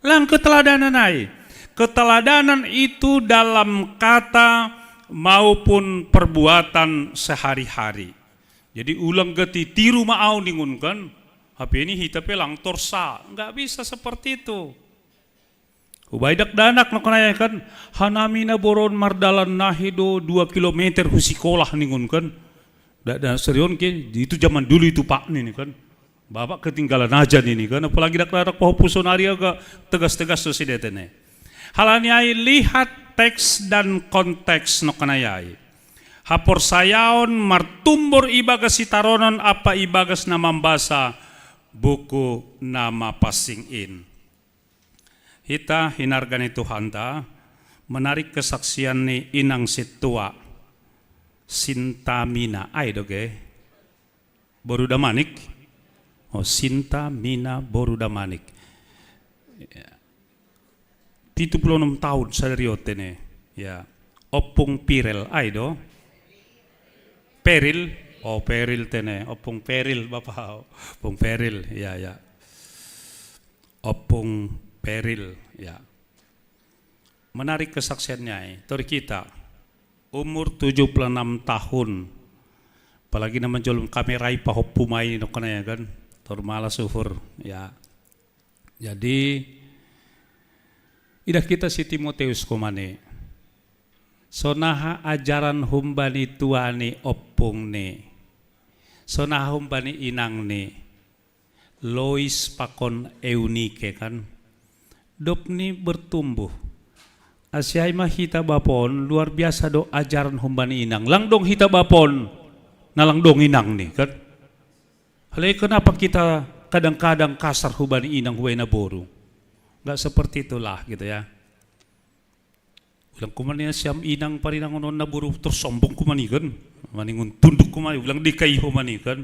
Lang keteladanan ai. Keteladanan itu dalam kata maupun perbuatan sehari-hari. Jadi ulang gati tiru ma au ningon kan, H P ini hita pe lang torsa. Nggak bisa seperti itu. Ubai dakdanak nokkanai kan, hanami na boron mardalan nahe do dua kilometer hu sikolah ningon kan. Dak da serion ke, itu zaman dulu itu Pak ni kan. Bapak ketinggalan aja ini kan, apalagi dakdanak pahompu sonari agak tegas-tegas do sidetene. Halani ai lihat teks dan konteks nokkanai ai. Haporsayaon martumbor ibagas sitaronon ampa ibagas na mambasa buku na mapansing in. Hita hinarga ni Tuhanta, menarik kesaksian ni inang sintua, Sinta Mina, ai do ge? Boru Damanik? Oh, Sinta Mina boru Damanik. Ya. Pitu puluh enam tahun sadari on tene. Ya. Ompung Pirel, ai do? Peril? Oh, Peril tene. Ompung Peril, Bapak. Ompung Peril, ya, ya. Ompung Peril, ya. Menarik kesaksiannya, eh. Tor hita, umur tujuh puluh enam tahun. Apalagi na manjolom kamera i pahompu ma i nokkanai kan. Tor malas uhur, ya. Jadi, idah hita si Timoteus koman i. Sonaha ajaran humbani tuani ompungni. Sonaha humbani inangni. Lois pakon Eunike kan. Dob ni bertumbuh. Ase ai ma hita bapa on, luar biasa do ajaran humbani inang. Lang dong hita bapa on, na lang dong inangni kan. Alai kenapa kita kadang-kadang kasar hubani inang, hubani naboru? Nggak seperti itulah gitu ya. Ulang kuman ia siam inang parinangon on naboru tersombong kuman i kan. Maningon tunduk kuman i, ulang D K I ho man i kan.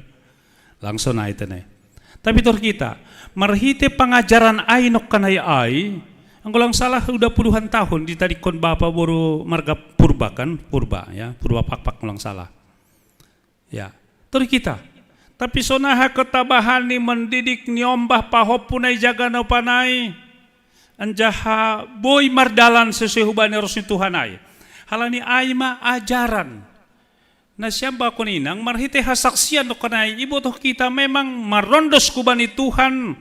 Langsung ai tene. Tapi tor hita, marhite pangajaran ai nokkanai ai, anggo lang salah udah puluhan tahun ditadingkon bapa boru marga Purba kan, Purba ya, Purba Pakpak ulang salah. Ya, tor hita. Tapi sonaha ketabahan ni mendidik niombah pahompu na ijaga na panai. Anjaha boi mardalan sesuai hubani ros ni Tuhan ai. Halani ai ma ajaran. Na siam bakon inang marhite hasaksian nokkanai ibotoh hita memang marrondos hubani Tuhan.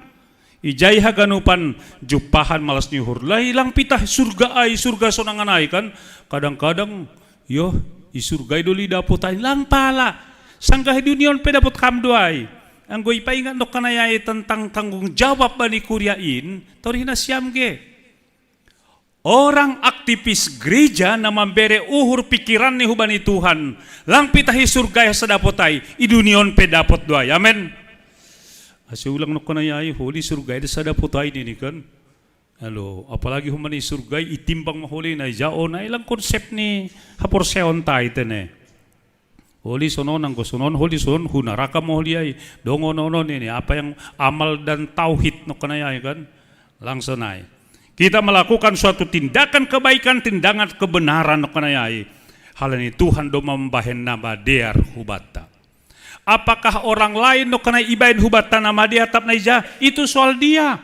Ijai haganupan jumpahan malas ni uhur. Lai lang pitah surga ai, surga sonangan ai kan. Kadang-kadang, yo, i surga i doli dapot ai lang pala. Sanggah i dunion pe dapot ham do ai. Anggo ipaingat nokkanai ai tentang tanggung jawab bani kuria in, tor hina siam ge. Orang aktivis gereja na mambere uhur pikiranni hubani Tuhan, lang pitah i surga i asa dapot ai, i dunion pe dapot do ai. Amen. Asa ulang no kanayai, holi surga ida sada potai nini kan. Alo, apalagi humani surga itimbang maholi na ija o na ilang konsep ni haporseon tai tene. Holi sonon anggo sonon, holi sonon hunaraka maholi ai. Dongo nono nini, apa yang amal dan tauhid no kanayai kan. Langsung ai. Kita melakukan suatu tindakan kebaikan, tindakan kebenaran no kanayai. Halani Tuhan do mambahen na madear hubanta. Apakah orang lain no kanai ibahen hubanta na madear tap na ija, itu soal dia.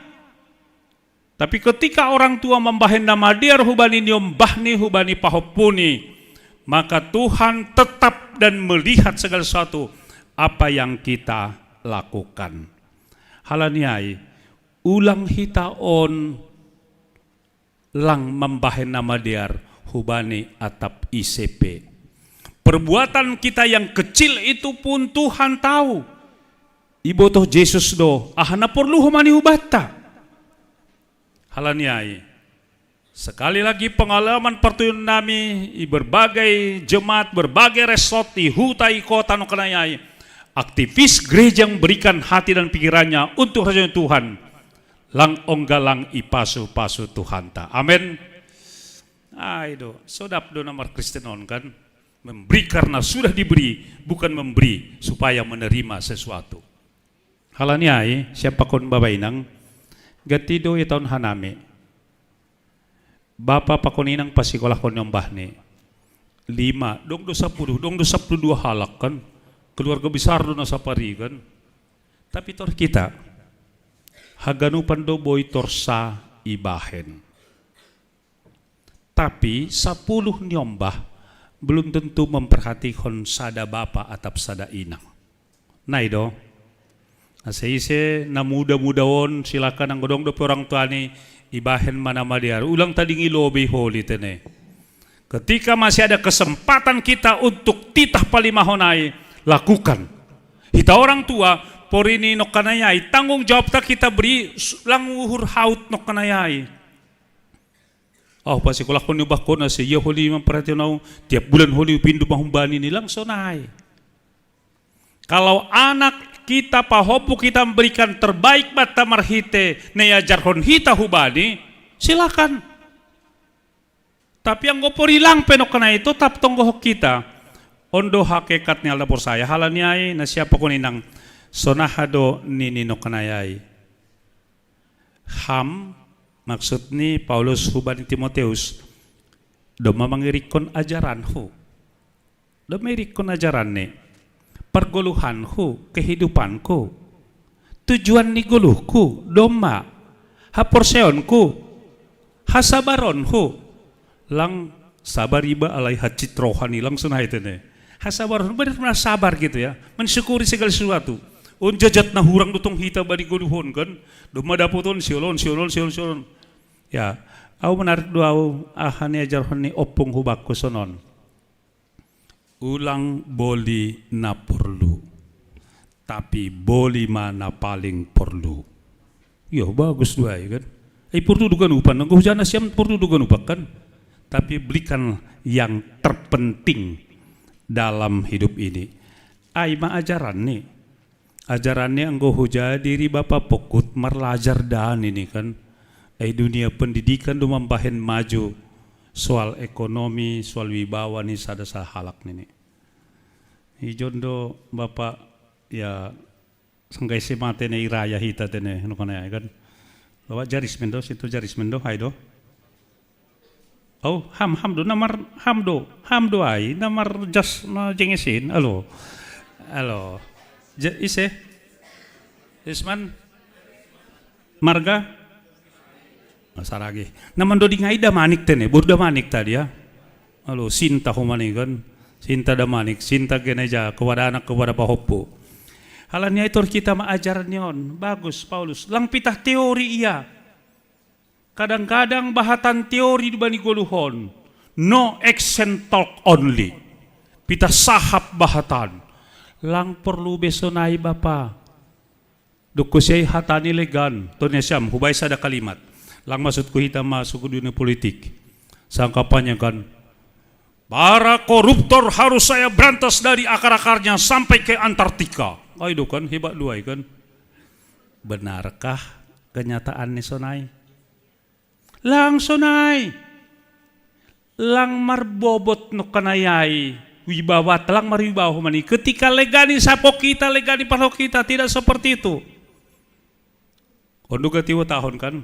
Tapi ketika orang tua mambahen na madear hubani niombahni, hubani pahompuni, maka Tuhan tetap dan melihat segala sesuatu apa yang kita lakukan. Halani ai, ulang hita on lang mambahen na madear hubani atap ise pe. Perbuatan kita yang kecil itu pun Tuhan tahu. Ibotoh Jesus do aha na porlu humani hubanta. Halani ai. Sekali lagi pengalaman pertuyun nami i berbagai jemaat, berbagai resort i huta i kota no kanayai. Aktivis gereja yang berikan hati dan pikirannya untuk kerajaan Tuhan. Lang ongga lang ipasu-pasu Tuhanta. Amen. Ai do, sodap do na markristen on kan. Memberi karena sudah diberi, bukan memberi supaya menerima sesuatu. Halani ai, siap pakon bapa inang, gati do ia taon hanami. Bapa pakon inang pasikolahkon niombahni. Lima, dong do sapuluh, dong do sapuluh dua halak kan. Keluarga besar do na sapari kan. Tapi tor kita, haganupan do boi torsa ibahen. Tapi sapuluh niombah belum tentu memperhatikon sada bapa atap sada inang. Nai do. Asa ise na muda-muda on silakan anggo dong dope orang tuani ibahen ma na madear. Ulang tadingi lobei holi tene. Ketika masih ada kesempatan kita untuk titah palimahon ai, lakukan. Hita orang tua, porini nokkanayai, tanggung jawabta kita beri s-, lang uhur haut nokkanayai. Au, pasikolahkon ni ubahkon asa ia holi mamperhatian au, tiap bulan holi upindo mahumbani ni lang sonai. Kalau anak kita pahompu kita memberikan terbaik banta marhite na iajarhon hita hubani, silakan. Tapi anggo porilang pe nokkanai totap tonggohon hita. On do hakekat ni halak porsaya halani ai na siap pakon inang sonaha do nini nokkanai ai. Ham, maksud ni Paulus hubani Timoteus, domma mangirikkon ajaranhu. Domma irikkon ajaranni. Pargoluhanhu, kehidupanku. Tujuan ni goluhku, domma. Haporseonku. Hasabaronhu. Lang sabar iba alai hacitrohan i lang sonai tene. Hasabaron, benar-benar sabar gitu ya. Mensyukuri segala sesuatu. On jajat na hurang do tong hita bani goluhon kan. Domma dapoton siolon, siolon, siolon, siolon. Ya, au menarik do au aha ni ajarhon ni ompung hubakku sonon. Ulang boli na porlu. Tapi boli ma na paling porlu. Iyo, bagus do ai kan. Ai porlu do ganupan, anggo hujana siam porlu do ganupan kan. Tapi belikan yang terpenting dalam hidup ini. Ai ma ajaranni. Ajaranni anggo hujadi ri bapa pokut marlajar da nini kan. Ai dunia pendidikan do mambahen maju soal ekonomi, soal wibawa ni sada sahalak nini. Ijon do bapa ya sanggai se mate na iraya hita tene nukana ai kan. Bawa jaris mendo, situ jaris mendo, hai do. Oh, ham, ham do, namar, ham do, ham do ai, namar jas na jengesin, alo. Alo. Ja-, ise? Isman? Marga? Saragi. Namar do dingai da manik tene, boru da manik tadi ya. Alo, sinta humani kan. Sinta da manik, sinta geneja, kepada anak, kepada pahoppo. Halani ai tor kita ma ajaran ni on. Bagus, Paulus. Lang pitah teori ia. Kadang-kadang bahatan teori di bani goluhon. No action talk only. Pitah sahap bahatan. Lang porlu besonai bapa. Dokko siai hatani legan. Toni siam, hubai sada kalimat. Lang maksudku hita masuk ke dunia politik. Sangkapannya kan. Para koruptor harus saya berantas dari akar-akarnya sampai ke Antartika. Ai do kan, hebat do ai kan. Benarkah kenyataan ni sonai? Lang sonai. Lang marbobot no kanayai. Wibawa, lang marwibawa mani. Ketika legani sapo kita, legani palo kita, tidak seperti itu. Ondo gati tahun kan?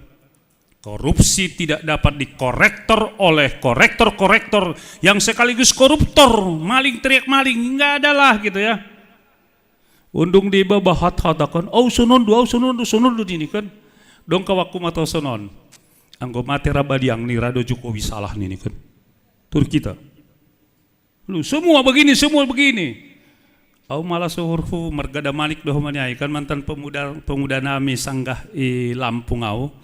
Korupsi tidak dapat dikorektor oleh korektor-korektor yang sekaligus koruptor, maling teriak maling, nggak ada lah gitu ya. Undung di babahat hatakan, au sonondu, au sonondu, sonondu ini kan. Dong kawaku mata sonon. Anggo mate rabadiang ni rado Jokowi salah ini kan. Tur kita. Lu semua begini, semua begini. Au malah suhurhu mergada manik doh maniai kan mantan pemuda pemuda nami sanggah i Lampung au.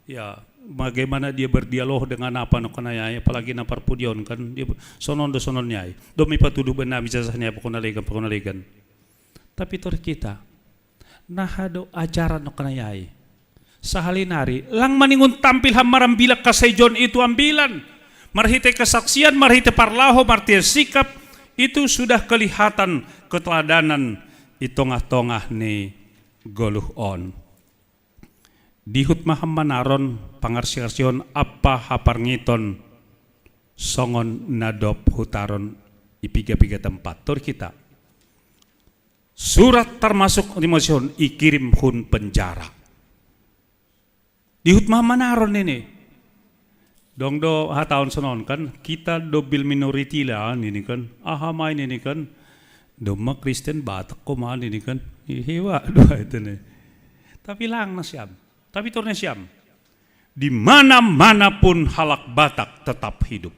Ya, bagaimana dia berdialog dengan apa no kanayai, apalagi na parpudion kan dia sonon do sonon nyai. Domi patuduh ben nami jasa nyai pakona legan pakona legan. Tapi tor kita, nah do ajaran no kanayai. Sahali nari, lang maningun tampil ham marambilak kasai John itu ambilan. Marhite kesaksian, marhite parlaho, marhite sikap, itu sudah kelihatan keteladanan di tengah-tengah ni goluh on. Dihut maham manaron pangarsi-arsion apa haparngiton songon nadop hutaron ipiga-piga tempat. Tur kita. Surat termasuk Timoteus ikirim hun penjara. Dihut ma manaron ini. Dong do hataon sonon kan, kita dobil minoriti lah ini kan. Aha main ini kan. Doma Kristen Batak ko main ini kan. Hewa dua itu nih. Tapi lang na siam. Tapi torna siam. Di mana-mana pun halak Batak tetap hidup.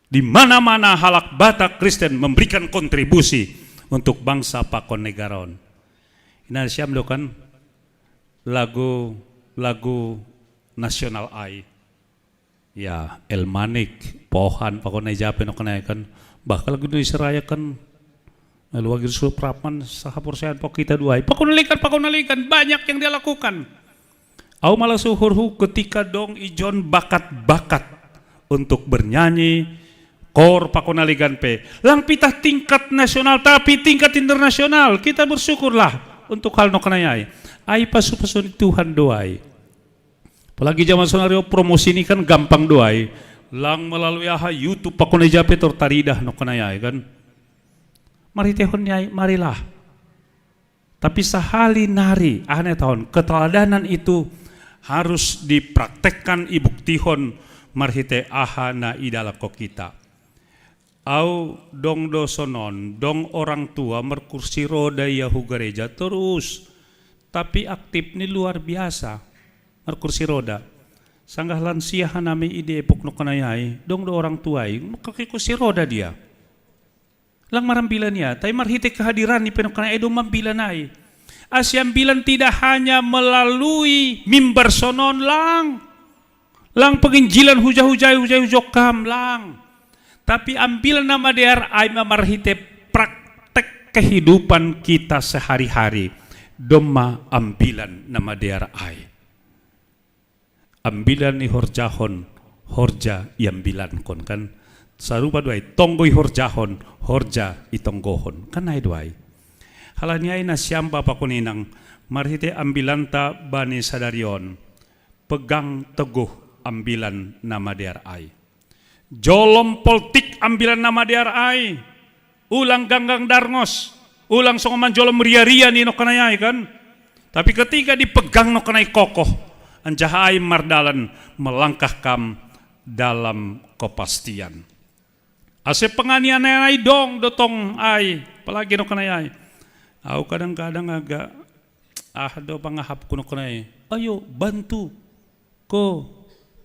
Di mana-mana halak Batak Kristen memberikan kontribusi untuk bangsa pakon negara on. Ina siam do kan lagu lagu nasional ai. Ya, El Manik, Pohan, pakon na ijape no kenai kan. Bahkan lagu Indonesia Raya kan Lalu Wagir Supratman sahaporsean pok kita duai. Pakon na legan, pakon na legan, banyak yang dia lakukan. Au malah suhurhu ketika dong ijon bakat-bakat untuk bernyanyi, kor pakon na legan pe. Lang pitah tingkat nasional tapi tingkat internasional. Kita bersyukurlah untuk hal no kanayai. Ai pasu-pasu ni Tuhan do ai. Apalagi zaman sonari promosi ni kan gampang do ai. Lang melalui aha YouTube pakon na ijape tor taridah no kanayai kan. Marhitehon ni ai marilah. Tapi sahali nari, aha na tahon, keteladanan itu harus dipraktekkan, ibuktihon marhite aha na idalako kita. Au dong do sonon, dong orang tua merkursi roda ia hu gereja terus, tapi aktif ni luar biasa merkursi roda. Sanggah lansia hanami i Depok no kanayai, dong do orang tua i, merkursi roda dia. Lang marambilan ia, tapi marhite kehadiran ni pe no kanayai do mambilan ai. Asi ambilan tidak hanya melalui mimbar sonon lang. Lang penginjilan huja-hujai hujai hujokam lang. Tapi ambilan na madear ai ma marhite praktek kehidupan kita sehari-hari. Doma ambilan na madear ai. Ambilan i horjahon, horja i ambilankon kan. Sarupa do ai tonggo i horjahon, horja i tonggohon. Kan ai do ai. Halani ai na siamba pakon inang marhite ambilanta bani sadari on. Pegang teguh ambilan na madear ai. Jolom poltik ambilan na madear ai. Ulang ganggang darngos. Ulang songon manjolom riaria ni nongkanai ai kan. Tapi ketika dipegang nongkanai kokoh, anjaha ai mardalan melangkah kam dalam kepastian. Ase penganiayaan ai dong do tong ai, apalagi nongkanai ai. Au kadang-kadang agak ah do pangahapku nongkanai. Ayo bantu ke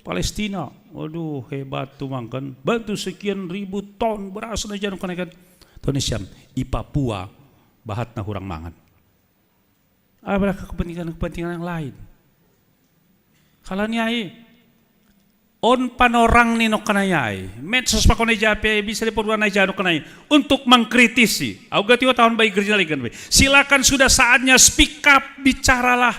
Palestina. Waduh, hebat tuh mang kan. Bantu sekian ribu ton beras na ija nongkanai kan. Toni siam, i Papua bahat na hurang mangan. Ada kepentingan-kepentingan yang lain. Halani ai, on panorang ni nongkanai ai. Medsos pakon na ija pe bisa diparuan na ija nongkanai untuk mengkritisi. Au gati tahun baik gereja lagi kan. Silakan sudah saatnya speak up, bicaralah.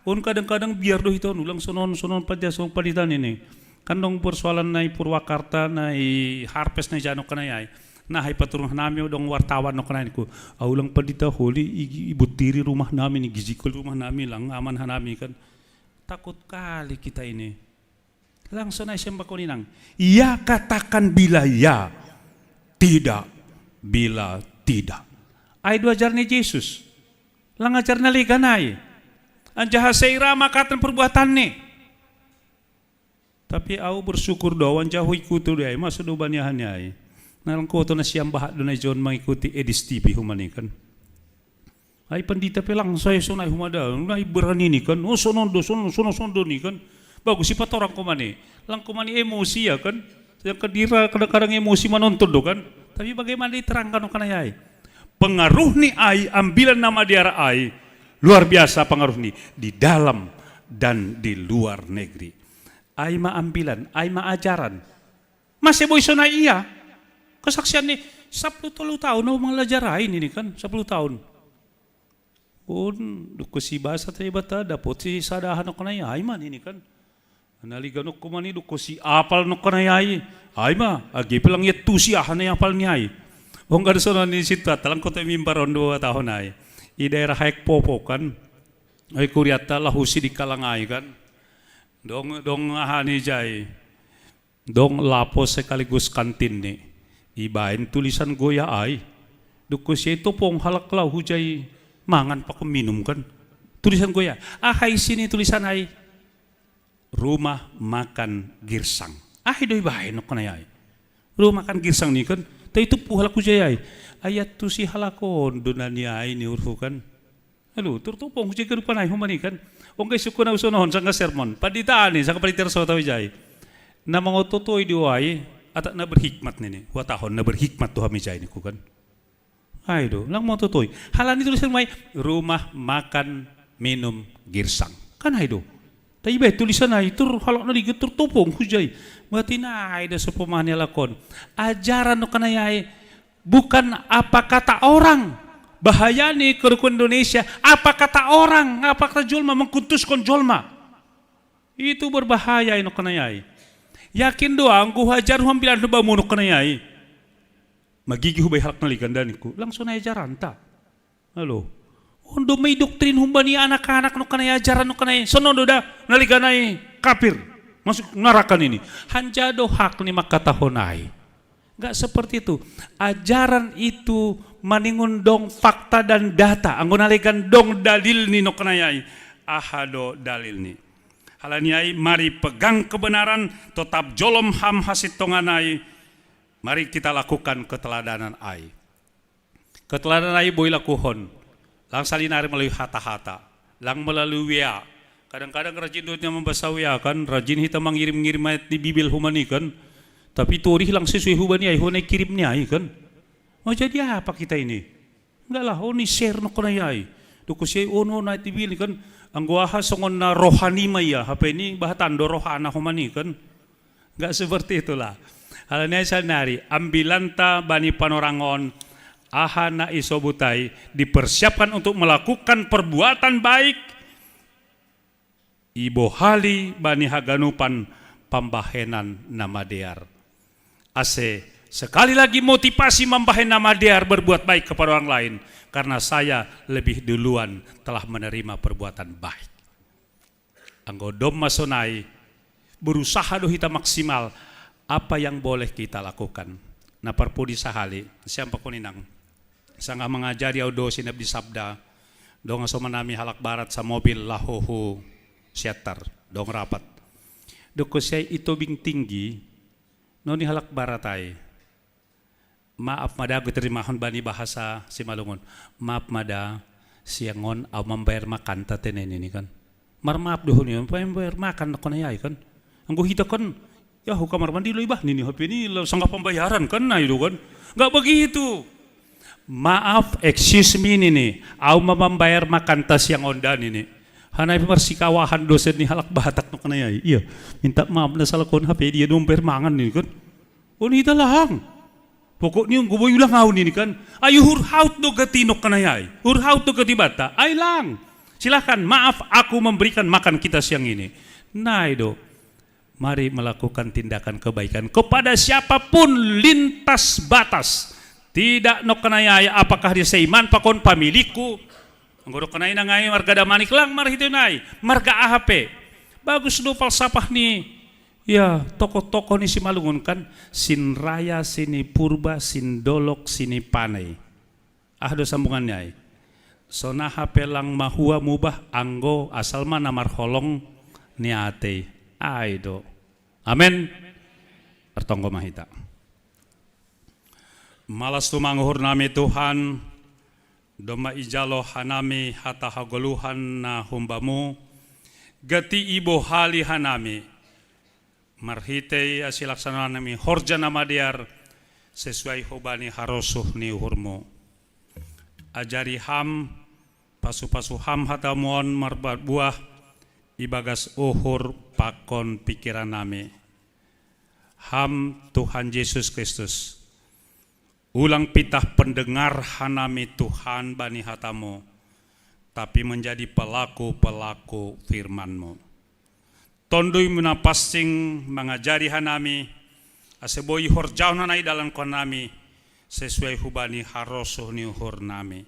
On kadang-kadang biar do hita on ulang sonon sonon panditaan sonon panditaan ini. Kan dong persoalan na i Purwakarta na i Harpes na ija nongkanai ai. Nah, hai paturun hanami dong wartawan no kanai ku. Au lang pandita holi i-, ibutiri rumah nami ni, gijikol rumah nami lang aman hanami kan. Takut kali kita ini. Langsung ai sembako ninang. Ya katakan bila ya, tidak bila tidak. Ai do ajar ni Jesus. Lang ajar na ligan ai. Anjaha seira makatan perbuatan ni. Tapi au bersyukur do, anjaha huikuti do ai, maso do baniahan ni ai. Na langkoto na siambahat do na ijon mangikuti edis T V humani kan. Ai pandita pe lang saya sonai humada, nai berani ni kan. Oh, sonondo, sono, sono, sondo ni kan. Bagus sipat orang komani. Lang komani emosi ya kan. Yang kedira kadang-kadang emosi manonton do kan. Tapi bagaimana diterangkan kanai ai? Pengaruh ni ai, ambilan na madear ai, luar biasa pengaruh ni di dalam dan di luar negeri. Ai ma ambilan, ai ma ajaran. Masih boi sonai ia. Kesaksian ni, sapuluh tolu tahun, oh, mangalajar ai nini kan, sapuluh tahun. On, duko si basa tadi bata, dapot si sada anak kanai ai ma nini kan. Naligan no komani duko si apal no kanai ai. Ai ma, age pe lang ia tusi aha na apal ni ai. Ongga do sono ni sita, talang kota mimbar on dua tahun ai. I daerah Haik Popo kan. Ai kuriata lahu si di kalang ai kan. Dong, dong aha ni jai. Dong lapo sekaligus kantin ni. Ibaen tulisan goya ai. Duko si ai topong halak lau hujai mangan pakon minum kan. Tulisan goya. Aha isi ni tulisan ai? Rumah makan girsang. Ai do ibaen no kanai ai. Rumah makan girsang ni kan. Tai tupu halak hujai ai. Ayat tusi halak on do na ni ai ni urhu kan. Aduh, turtopong hujai kehidupan ai humani kan. Ongga isukon au sonohon sangga sermon. Pandita ni sangga panitia so tau ijai. Na mangototoi do ai, atak na berhikmat nini. Huatahon na berhikmat tu hami jai niku kan. Ai do, lang mangototoi. Halani tulisan mai, rumah makan minum girsang. Kan ai do. Tai ibaen tulisan ai, tur halak na ligat turtopong hujai. Berarti na ai do sopomani halak on. Ajaran no kanai ai, bukan apa kata orang. Bahaya ni kerukunan Indonesia, apa kata orang, apa kata jolma mengkutuskon jolma. Itu berbahaya ino kanai ai. Yakin do anggo hajar huambilan do bamu no kanai ai. Magigi hubai halak na ligan da niku. Langsung ai ajaranta. Halo. On do mai doktrin humbani anak-anak no kanai ajaran no kanai. Sono do da na ligan ai kapir. Masuk neraka nini. Hanja do hak ni mangkatahon ai. Enggak seperti itu. Ajaran itu maningon dong fakta dan data. Anggo na legan dong dalil ni no kanai ai. Aha do dalil ni. Halani ai mari pegang kebenaran, tetap jolom ham hasintongan ai. Mari kita lakukan keteladanan ai. Keteladanan ai boi lakuhon. Lang salinari melalui hata-hata. Lang melalui W A. Kadang-kadang rajin do hita mambasa W A kan, rajin hita mangirim-ngirim ayat ni Bibel humani kan. Tapi torih lang sesuai hubani ai, hona kirim ni ai kan. Mau jadi apa kita ini? Enggak lah, on i-share no kanai ai. Duko si ai on, on ayat ni Bibel kan. Anggo aha songon na rohani ma ia, hape ni bahatan do rohana humani kan. Enggak seperti itulah. Halani ai salinari, ambilanta bani panorang on, aha na isobut ai, dipersiapkan untuk melakukan perbuatan baik, ibohali bani haganupan pambahenan na madear. Ase, sekali lagi motivasi mambahen na madear berbuat baik kepada orang lain, karena saya lebih duluan telah menerima perbuatan baik. Anggo dom ma sonai, berusaha do hita maksimal apa yang boleh kita lakukan. Na parpudi sahali, sian pakon inang. Sanga mangajari au do sinap di sabda, dong aso manami halak barat samobil laho hu Siantar, dong rapat. Doko si ai i tobing tinggi, noni halak barat ai. Maaf ma da, gu terimahon bani bahasa Simalungun. Maaf ma da, siang on au mambayar makan ta tene nini kan. Marmaaf do honi, mambayar makan na kanai ai kan. Anggo hita kan, ya ho kamar mandi lo ibah nini, hape ni lo sanggah pambayaran kan, na i do kan. Enggak begitu. Maaf, excuse me nini, au ma mambayar makan ta siang on da nini. Hanai pe marsikawahan dosen ni halak Batak na kanai ai. Iya, minta maaf na salak on, hape dia do mambayar mangan nini kan. On hita lang. Pokokni anggo boi ulang au nini kan. Ai hurhaut do gati na kanai ai. Hurhaut do gati banta. Ai lang. Silahkan, maaf aku memberikan makan kita siang ini. Na i do. Mari melakukan tindakan kebaikan kepada siapapun lintas batas. Tidak no kenai ai, apakah dia seiman pakon pamiliku. Anggo do kenai nangai marga Damanik lang marhite nai, marga aha pe. Bagus do falsafah ni, ya, tokoh-tokoh ni Simalungun kan, Sinraya, Sinipurba, Sindolok, Sinipanei. Aha do sambunganni ai? Sonaha pe lang mahua mubah anggo asal ma na marholong ni atei. Ai do. Amen. Martonggo ma hita. Malas tumang uhur nami Tuhan, domma ijalo hanami hata hagoluhan na humbamu, gati ibohali hanami, marhitei asi laksanami horja na madear, sesuai hubani harosuh ni uhurmu. Ajari ham, pasu-pasu ham hatamu on marbuah ibagas uhur pakon pikiran nami. Ham Tuhan Jesus Kristus, ulang pitah pendengar hanami Tuhan bani hatamu, tapi menjadi pelaku-pelaku firmanmu. Tondui muna pasing mangajari hanami, ase boi horjahon hanai dalan konami, sesuai hubani harosuh ni uhur nami.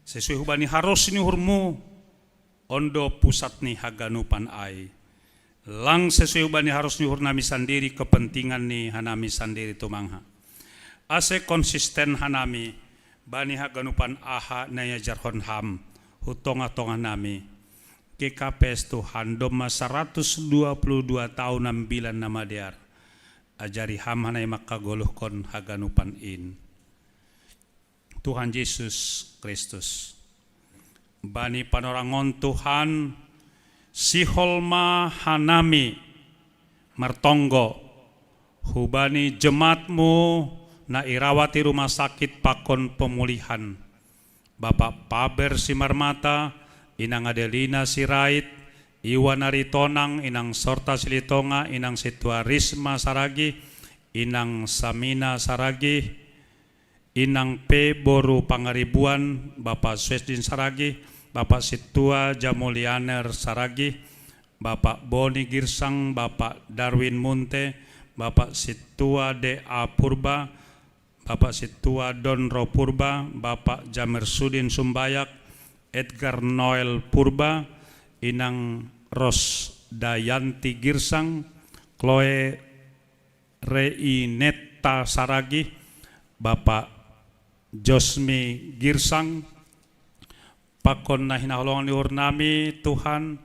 Sesuai hubani harosuh ni uhurmu, ondo pusat ni haganupan ai. Lang sesuai hubani harosuh ni uhur nami sandiri kepentingan ni hanami sandiri tumangha. Ase konsisten hanami, bani haganupan aha na iajarhon ham, hu tongah-tongah nami. G K P S Tuhan domma saratus dua puluh dua taon ambilan na madear. Ajari ham hanai mangkagoluhkon haganupan in. Tuhan Jesus Kristus. Bani panorang on Tuhan, sihol ma hanami martonggo, hubani jemaatmu na irawat i rumah sakit pakon pemulihan. Bapak Paber Simarmata, Inang Adelina Sirait, Iwan Aritonang, Inang Sorta Silitonga, Inang Situa Risma Saragi, Inang Samina Saragi, Inang pe boru Pangaribuan, Bapak Suesdin Saragi, Bapak Situa Jamulianer Saragi, Bapak Boni Girsang, Bapak Darwin Munte, Bapak Situa D A Purba, Bapak Situa Donro Purba, Bapak Jamersudin Sumbayak, Edgar Noel Purba, Inang Ros Dayanti Girsang, Chloe Reinetta Saragi, Bapak Josmi Girsang, pakon na hinaholongan ni uhurnami Tuhan,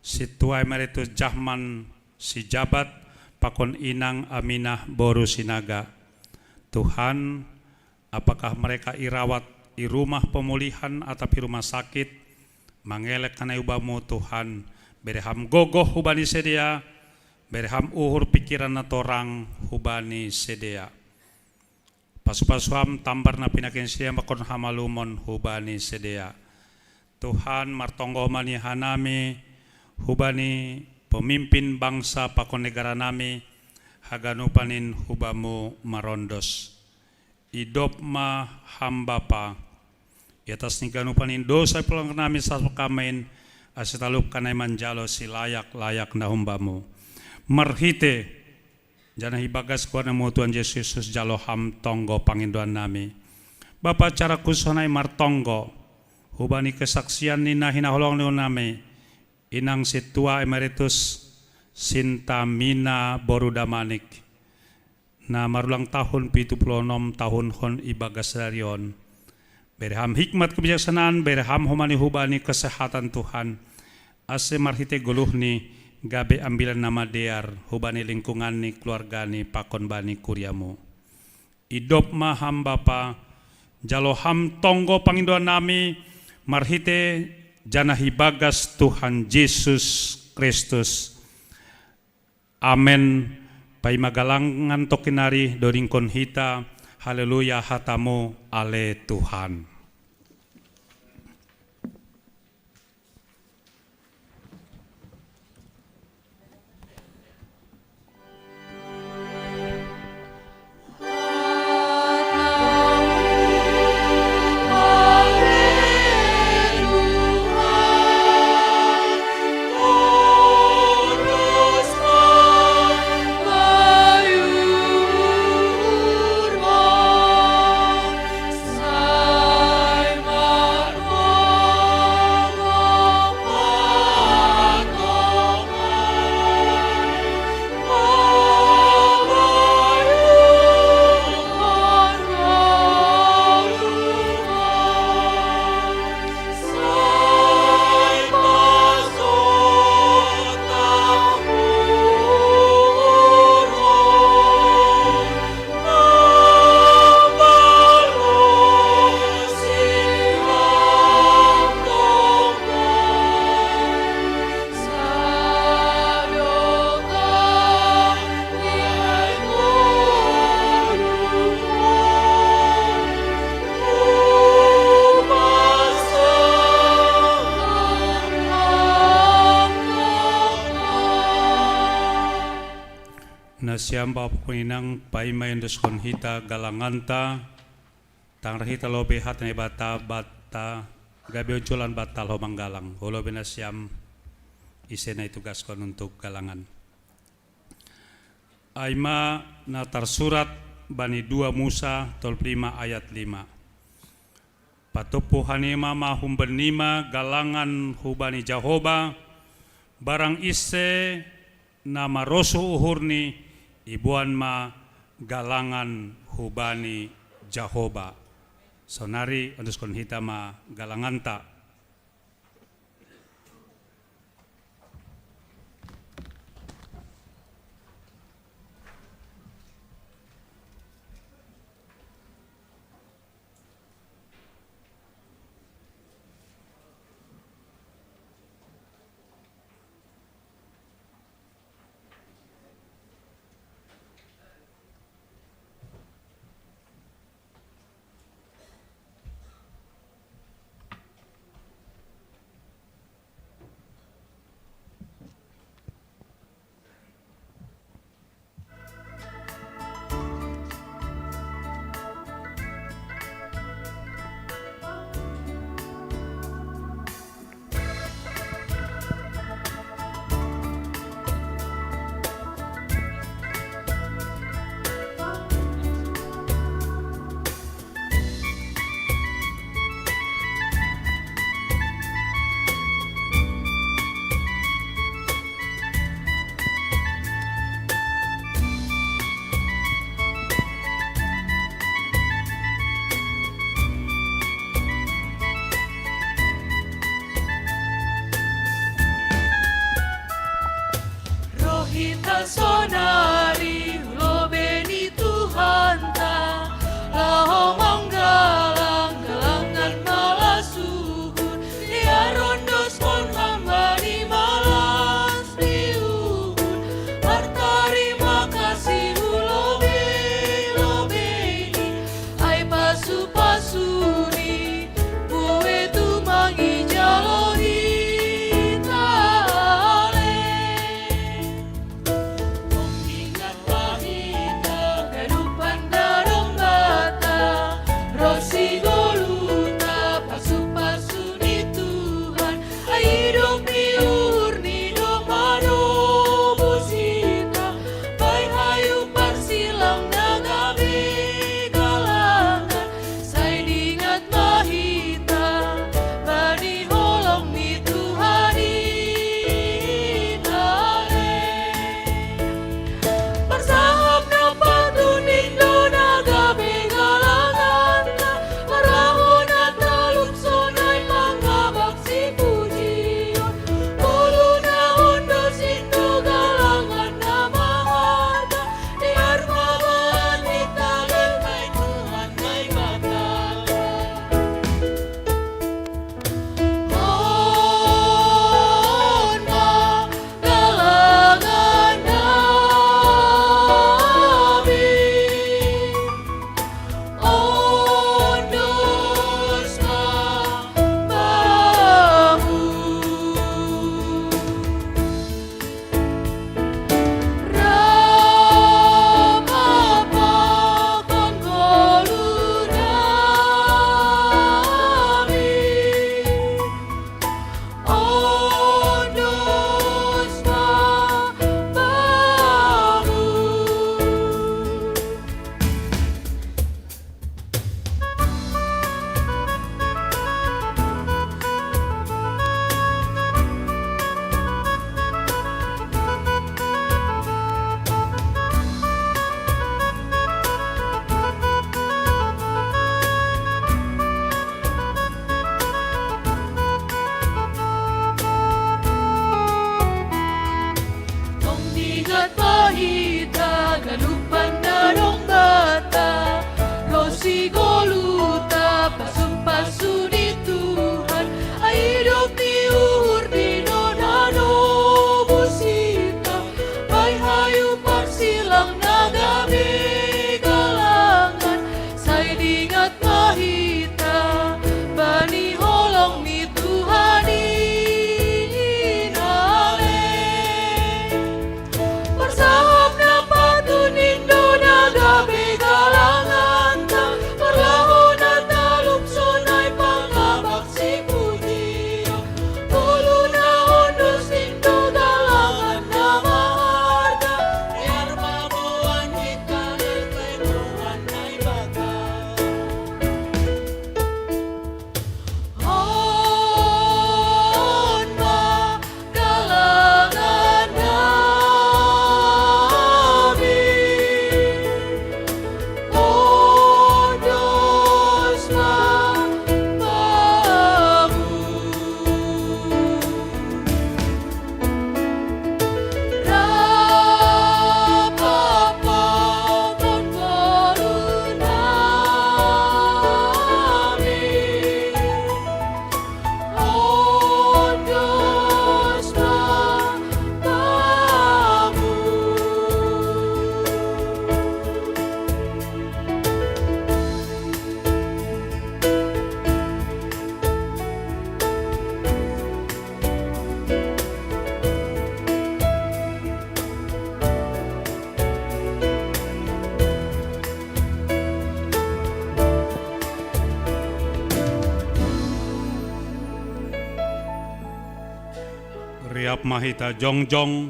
Situa Emeritus Jahman Sijabat, pakon Inang Aminah boru Sinaga. Tuhan, apakah mereka irawat i rumah pemulihan atap i rumah sakit, mangelek hanai ubamu Tuhan, bere ham gogoh hubani sidea, bere ham uhur pikiran na torang hubani sidea. Pasu-pasu ham tambar na pinakin sidea pakon hamalumon hubani sidea. Tuhan, martonggo ma ni hanami hubani pemimpin bangsa pakon negara nami, haganupan in hubamu marondos. Idop ma ham Bapa, i atas ni ganupan in dosa pulangkan nami sasapkamain, ase talup hanai manjalo silayak-layak na humbamu. Marhite, janah ibagas goarna mu Tuhan Jesus Kristus jalo ham tonggo pangindoan nami. Bapa cara khusus hanai martonggo, hubani kesaksian ni na hinaholong ni nami, Inang Situa Emeritus Sinta Mina boru Damanik, na marulang tahun pitu puluh onom tahun hon ibagas sadari on. Bere ham hikmat kebijaksanaan, bere ham homani hubani kesehatan Tuhan, ase marhite goluhni gabe ambilan na madear hubani lingkunganni, keluargani pakon bani kuriamu. Idop ma ham Bapa, jalo ham tonggo pangindoan nami, marhite janah ibagas Tuhan Jesus Kristus. Amen. Paima galangan tokinari dodingkon hita, haleluya hatamu, ale Tuhan. Nasiam bapa inang, paima endoskon hita galanganta, tangar hita lobei hata ni Naibata, banta gabe onjolan banta laho manggalang. Hulobi nasiam ise na itugaskon untuk galangan. Ai ma na tarsurat bani dua Musa tolplima ayat lima. Patumpu hanima ma humbannima galangan hubani Jahoba, barang ise na marosuh uhurni, iboan ma galangan hubani Jahoba. Saonari ondoskon hita ma galanganta. Roh hita sonari lobei ni Tuhanta, laho manggalang galangan malas uhur, ia rondoskon hamba ni malas ni uhur. Martarima kasih hu lobei-lobei ni, ai pasu-pasu ni, bue tumang ijalo hita ale. Siap ma hita jongjong,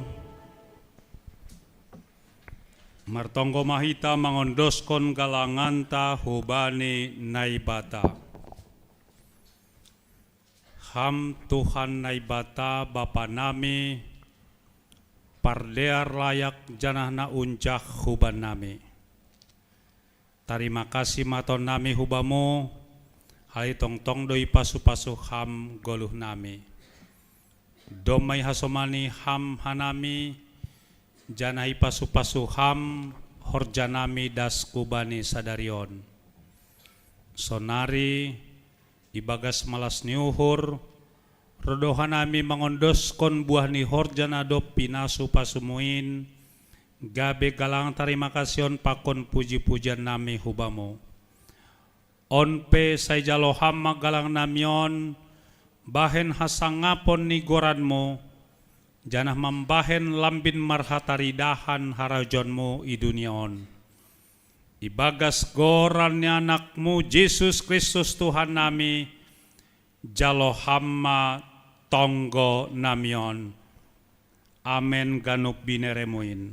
martonggo ma hita mangondoskon galanganta hubani Naibata. Ham Tuhan Naibata Bapa nami, pardear layak janah na unjah huban nami. Tarima kasih maton nami hubamu, halani tongtong do ipasu-pasu ham goluh nami. Domma ihasomani ham hanami, janah ipasu-pasu ham horja nami das hubani sadari on. Sonari, ibagas malas ni uhur, rodoha nami mangondoskon buah ni horja na dob pinasu-pasumu in, gabe galang tarima kasih on pakon puji-pujian nami hubamu. On pe sai jalo ham ma galang nami on, bahen hasangapon ni goranmu, janah mambahen lambin marhataridahan harajaonmu i dunia on. Ibagas goran ni anakmu Jesus Kristus Tuhan nami, jalo ham ma tonggo nami on. Amen ganup bineremu in.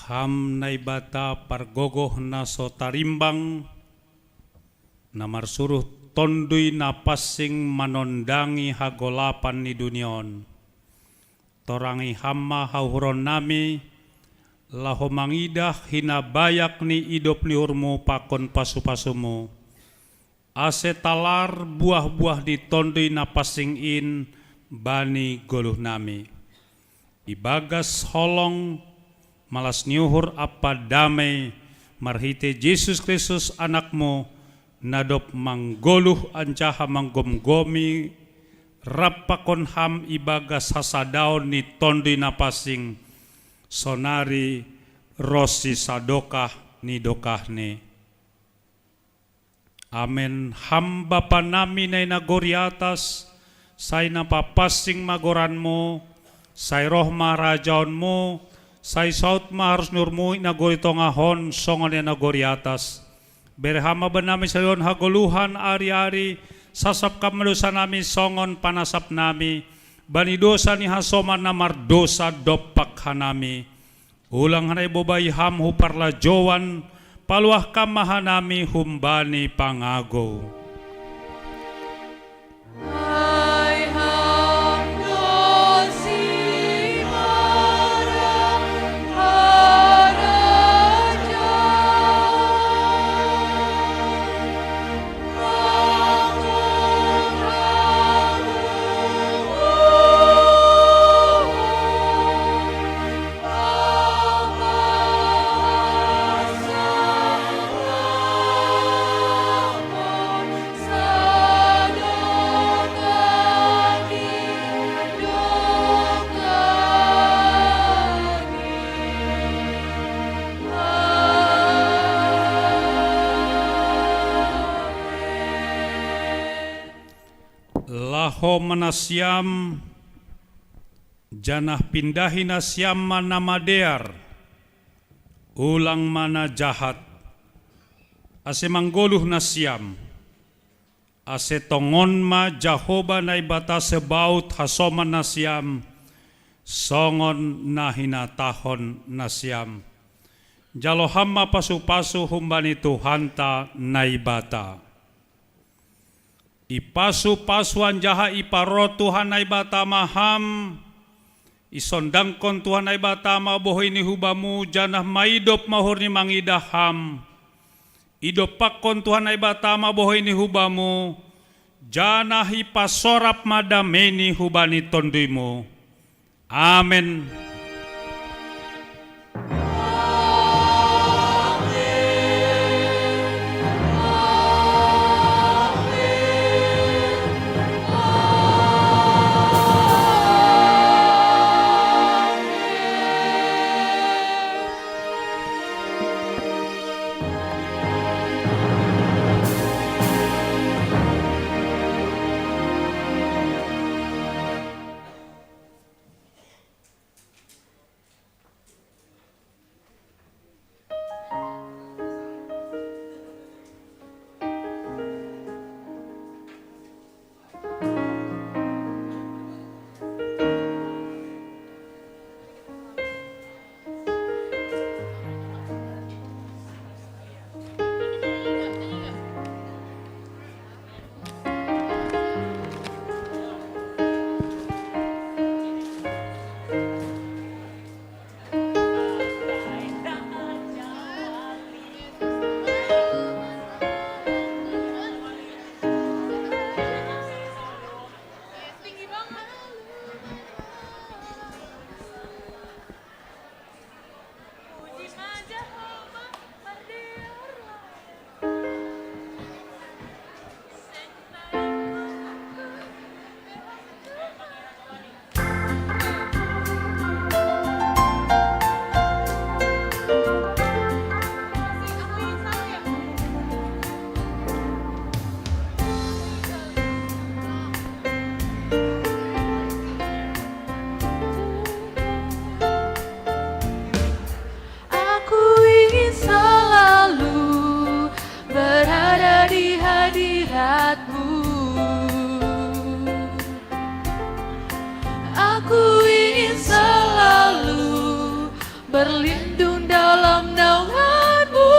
Ham Naibata pargogoh na so tarimbang, na marsuruh Tonduy Napansing manondangi hagolapan ni dunia on. Torangi ham ma hauhuron nami, laho mangidah hinabayak ni idop ni uhurmu pakon pasu-pasumu, ase talar buah-buah ni Tonduy Napansing in bani goluh nami. Ibagas holong, malas ni uhur ampa damei marhitei Jesus Kristus Anakmu, na dob manggoluh anjaha manggomgomi rap pakon ham ibagas hasadaon ni Tonduy Napansing, sonari ronsi sadokah ni dokahni. Amen. Ham Bapa nami na i nagori atas, sai na papansing ma goranmu, sai roh ma harajaonmu, sai saud ma harus ni uhurmu i nagori tongah on songon i nagori atas. Bere ham ma bannami sadari on hagoluhan ari-ari, sasap ham ma dosa nami songon panasap nami bani dosa ni hasoman na mardosa dompak hanami. Ulang hanami bobai ham hu parlajouan, paluah kam ma hanami humbani pangagou. Laho ma nasiam, janah pindahi nasiam ma na madear, ulang ma na jahat, ase manggoluh nasiam, ase tongon ma Jahowa Naibata Sebaot hasoman nasiam, songon na hinatahon nasiam. Jalo ham ma pasu-pasu humbani Tuhanta Naibata. Ipasu-pasu anjaha iparoro Tuhan Naibata ma ham, Isondangkon Tuhan Naibata ma bohi ni hubamu, janah maidop ma uhur ni mangidah Ham. Idompakkon Tuhan Naibata ma bohi ni hubamu, janah ipasorap ma damei ni hubani tonduymu. Amen. Aku ingin selalu berada di hadirat-Mu. Aku ingin selalu berlindung dalam naungan-Mu.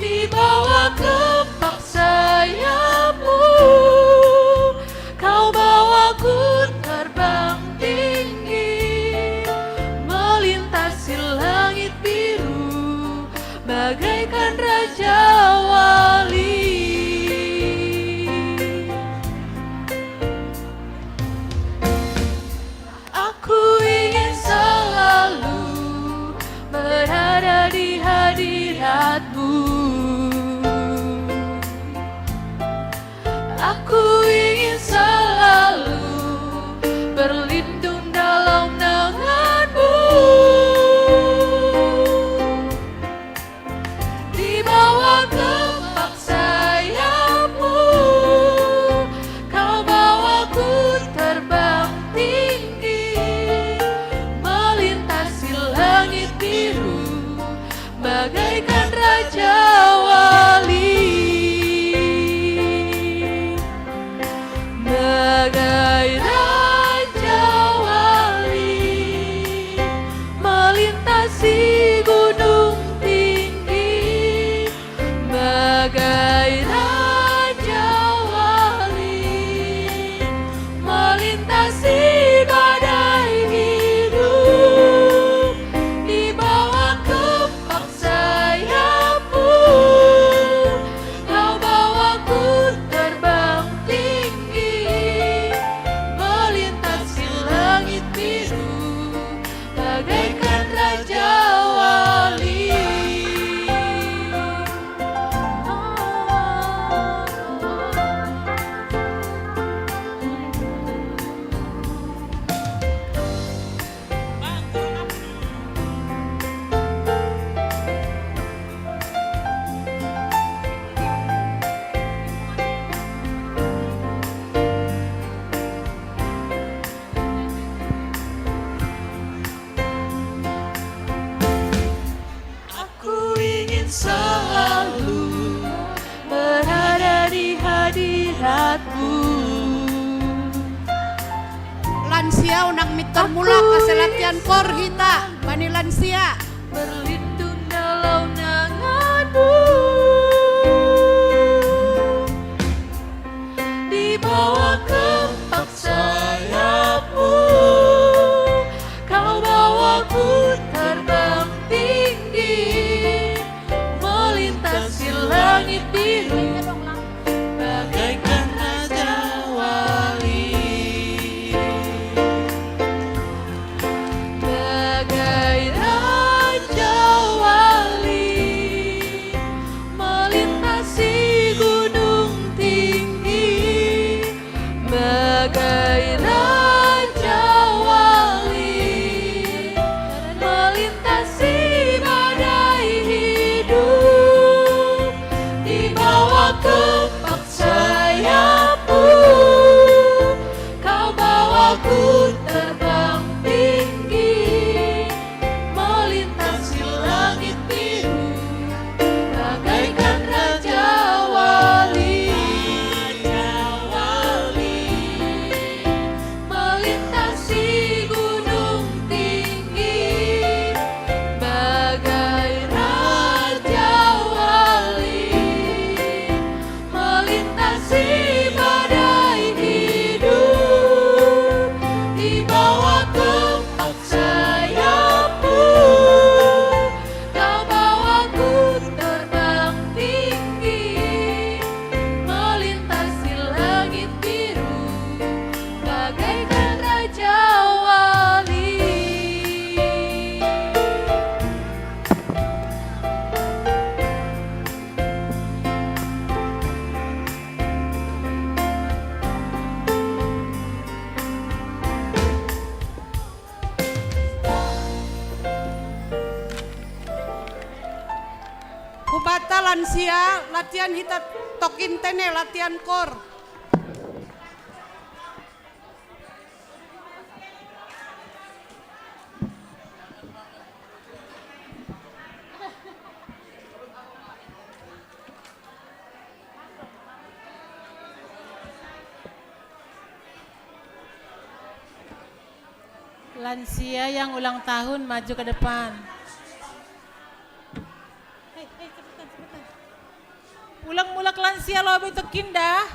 Di bawah kepak sayap-Mu, Kau bawaku terbang tinggi, melintasi langit biru, bagaikan raja wali. Aku ingin selalu berada di hadirat-Mu. Aku ingin selalu berlindung dalam naungan-Mu. Di bawah kepak sayap-Mu, Kau bawaku terbang tinggi, melintasi langit biru, bagaikan raja wali. Bagai raja wali, melintasi gunung tinggi, bagai raja wali, melintasi badai hidup. Di bawah kepak sayap-Mu, Kau bawaku terbang tinggi, melintasi langit biru, bagaikan raja wali. Aku ingin selalu berada di hadirat-Mu. Lansia unang mintor mula ka salatian kor hita, bani lansia. Berlindung dalam naungan-Mu. Di bawah kepak langit biru, bagaikan raja wali. Bagai raja wali melintasi gunung tinggi, bagai raja wali melintasi badai hidup. Di bawah kepak sayapmu, kau bawaku terbang tinggi, melintasi langit biru, bagaikan raja wali. Raja wali melintasi gunung tinggi, bagai raja wali melintasi badai hidup. Di bawah kepak sayapmu, kau bawaku terbang tinggi, melintasi langit biru, bagaikan raja wali. Hubata lansia, latihan hita tokin tene, latihan kor. Lansia yang ulang tahun maju ke depan. Hei, hei, cepetan, cepetan. Ulang mulak lansia lobi tokin dah.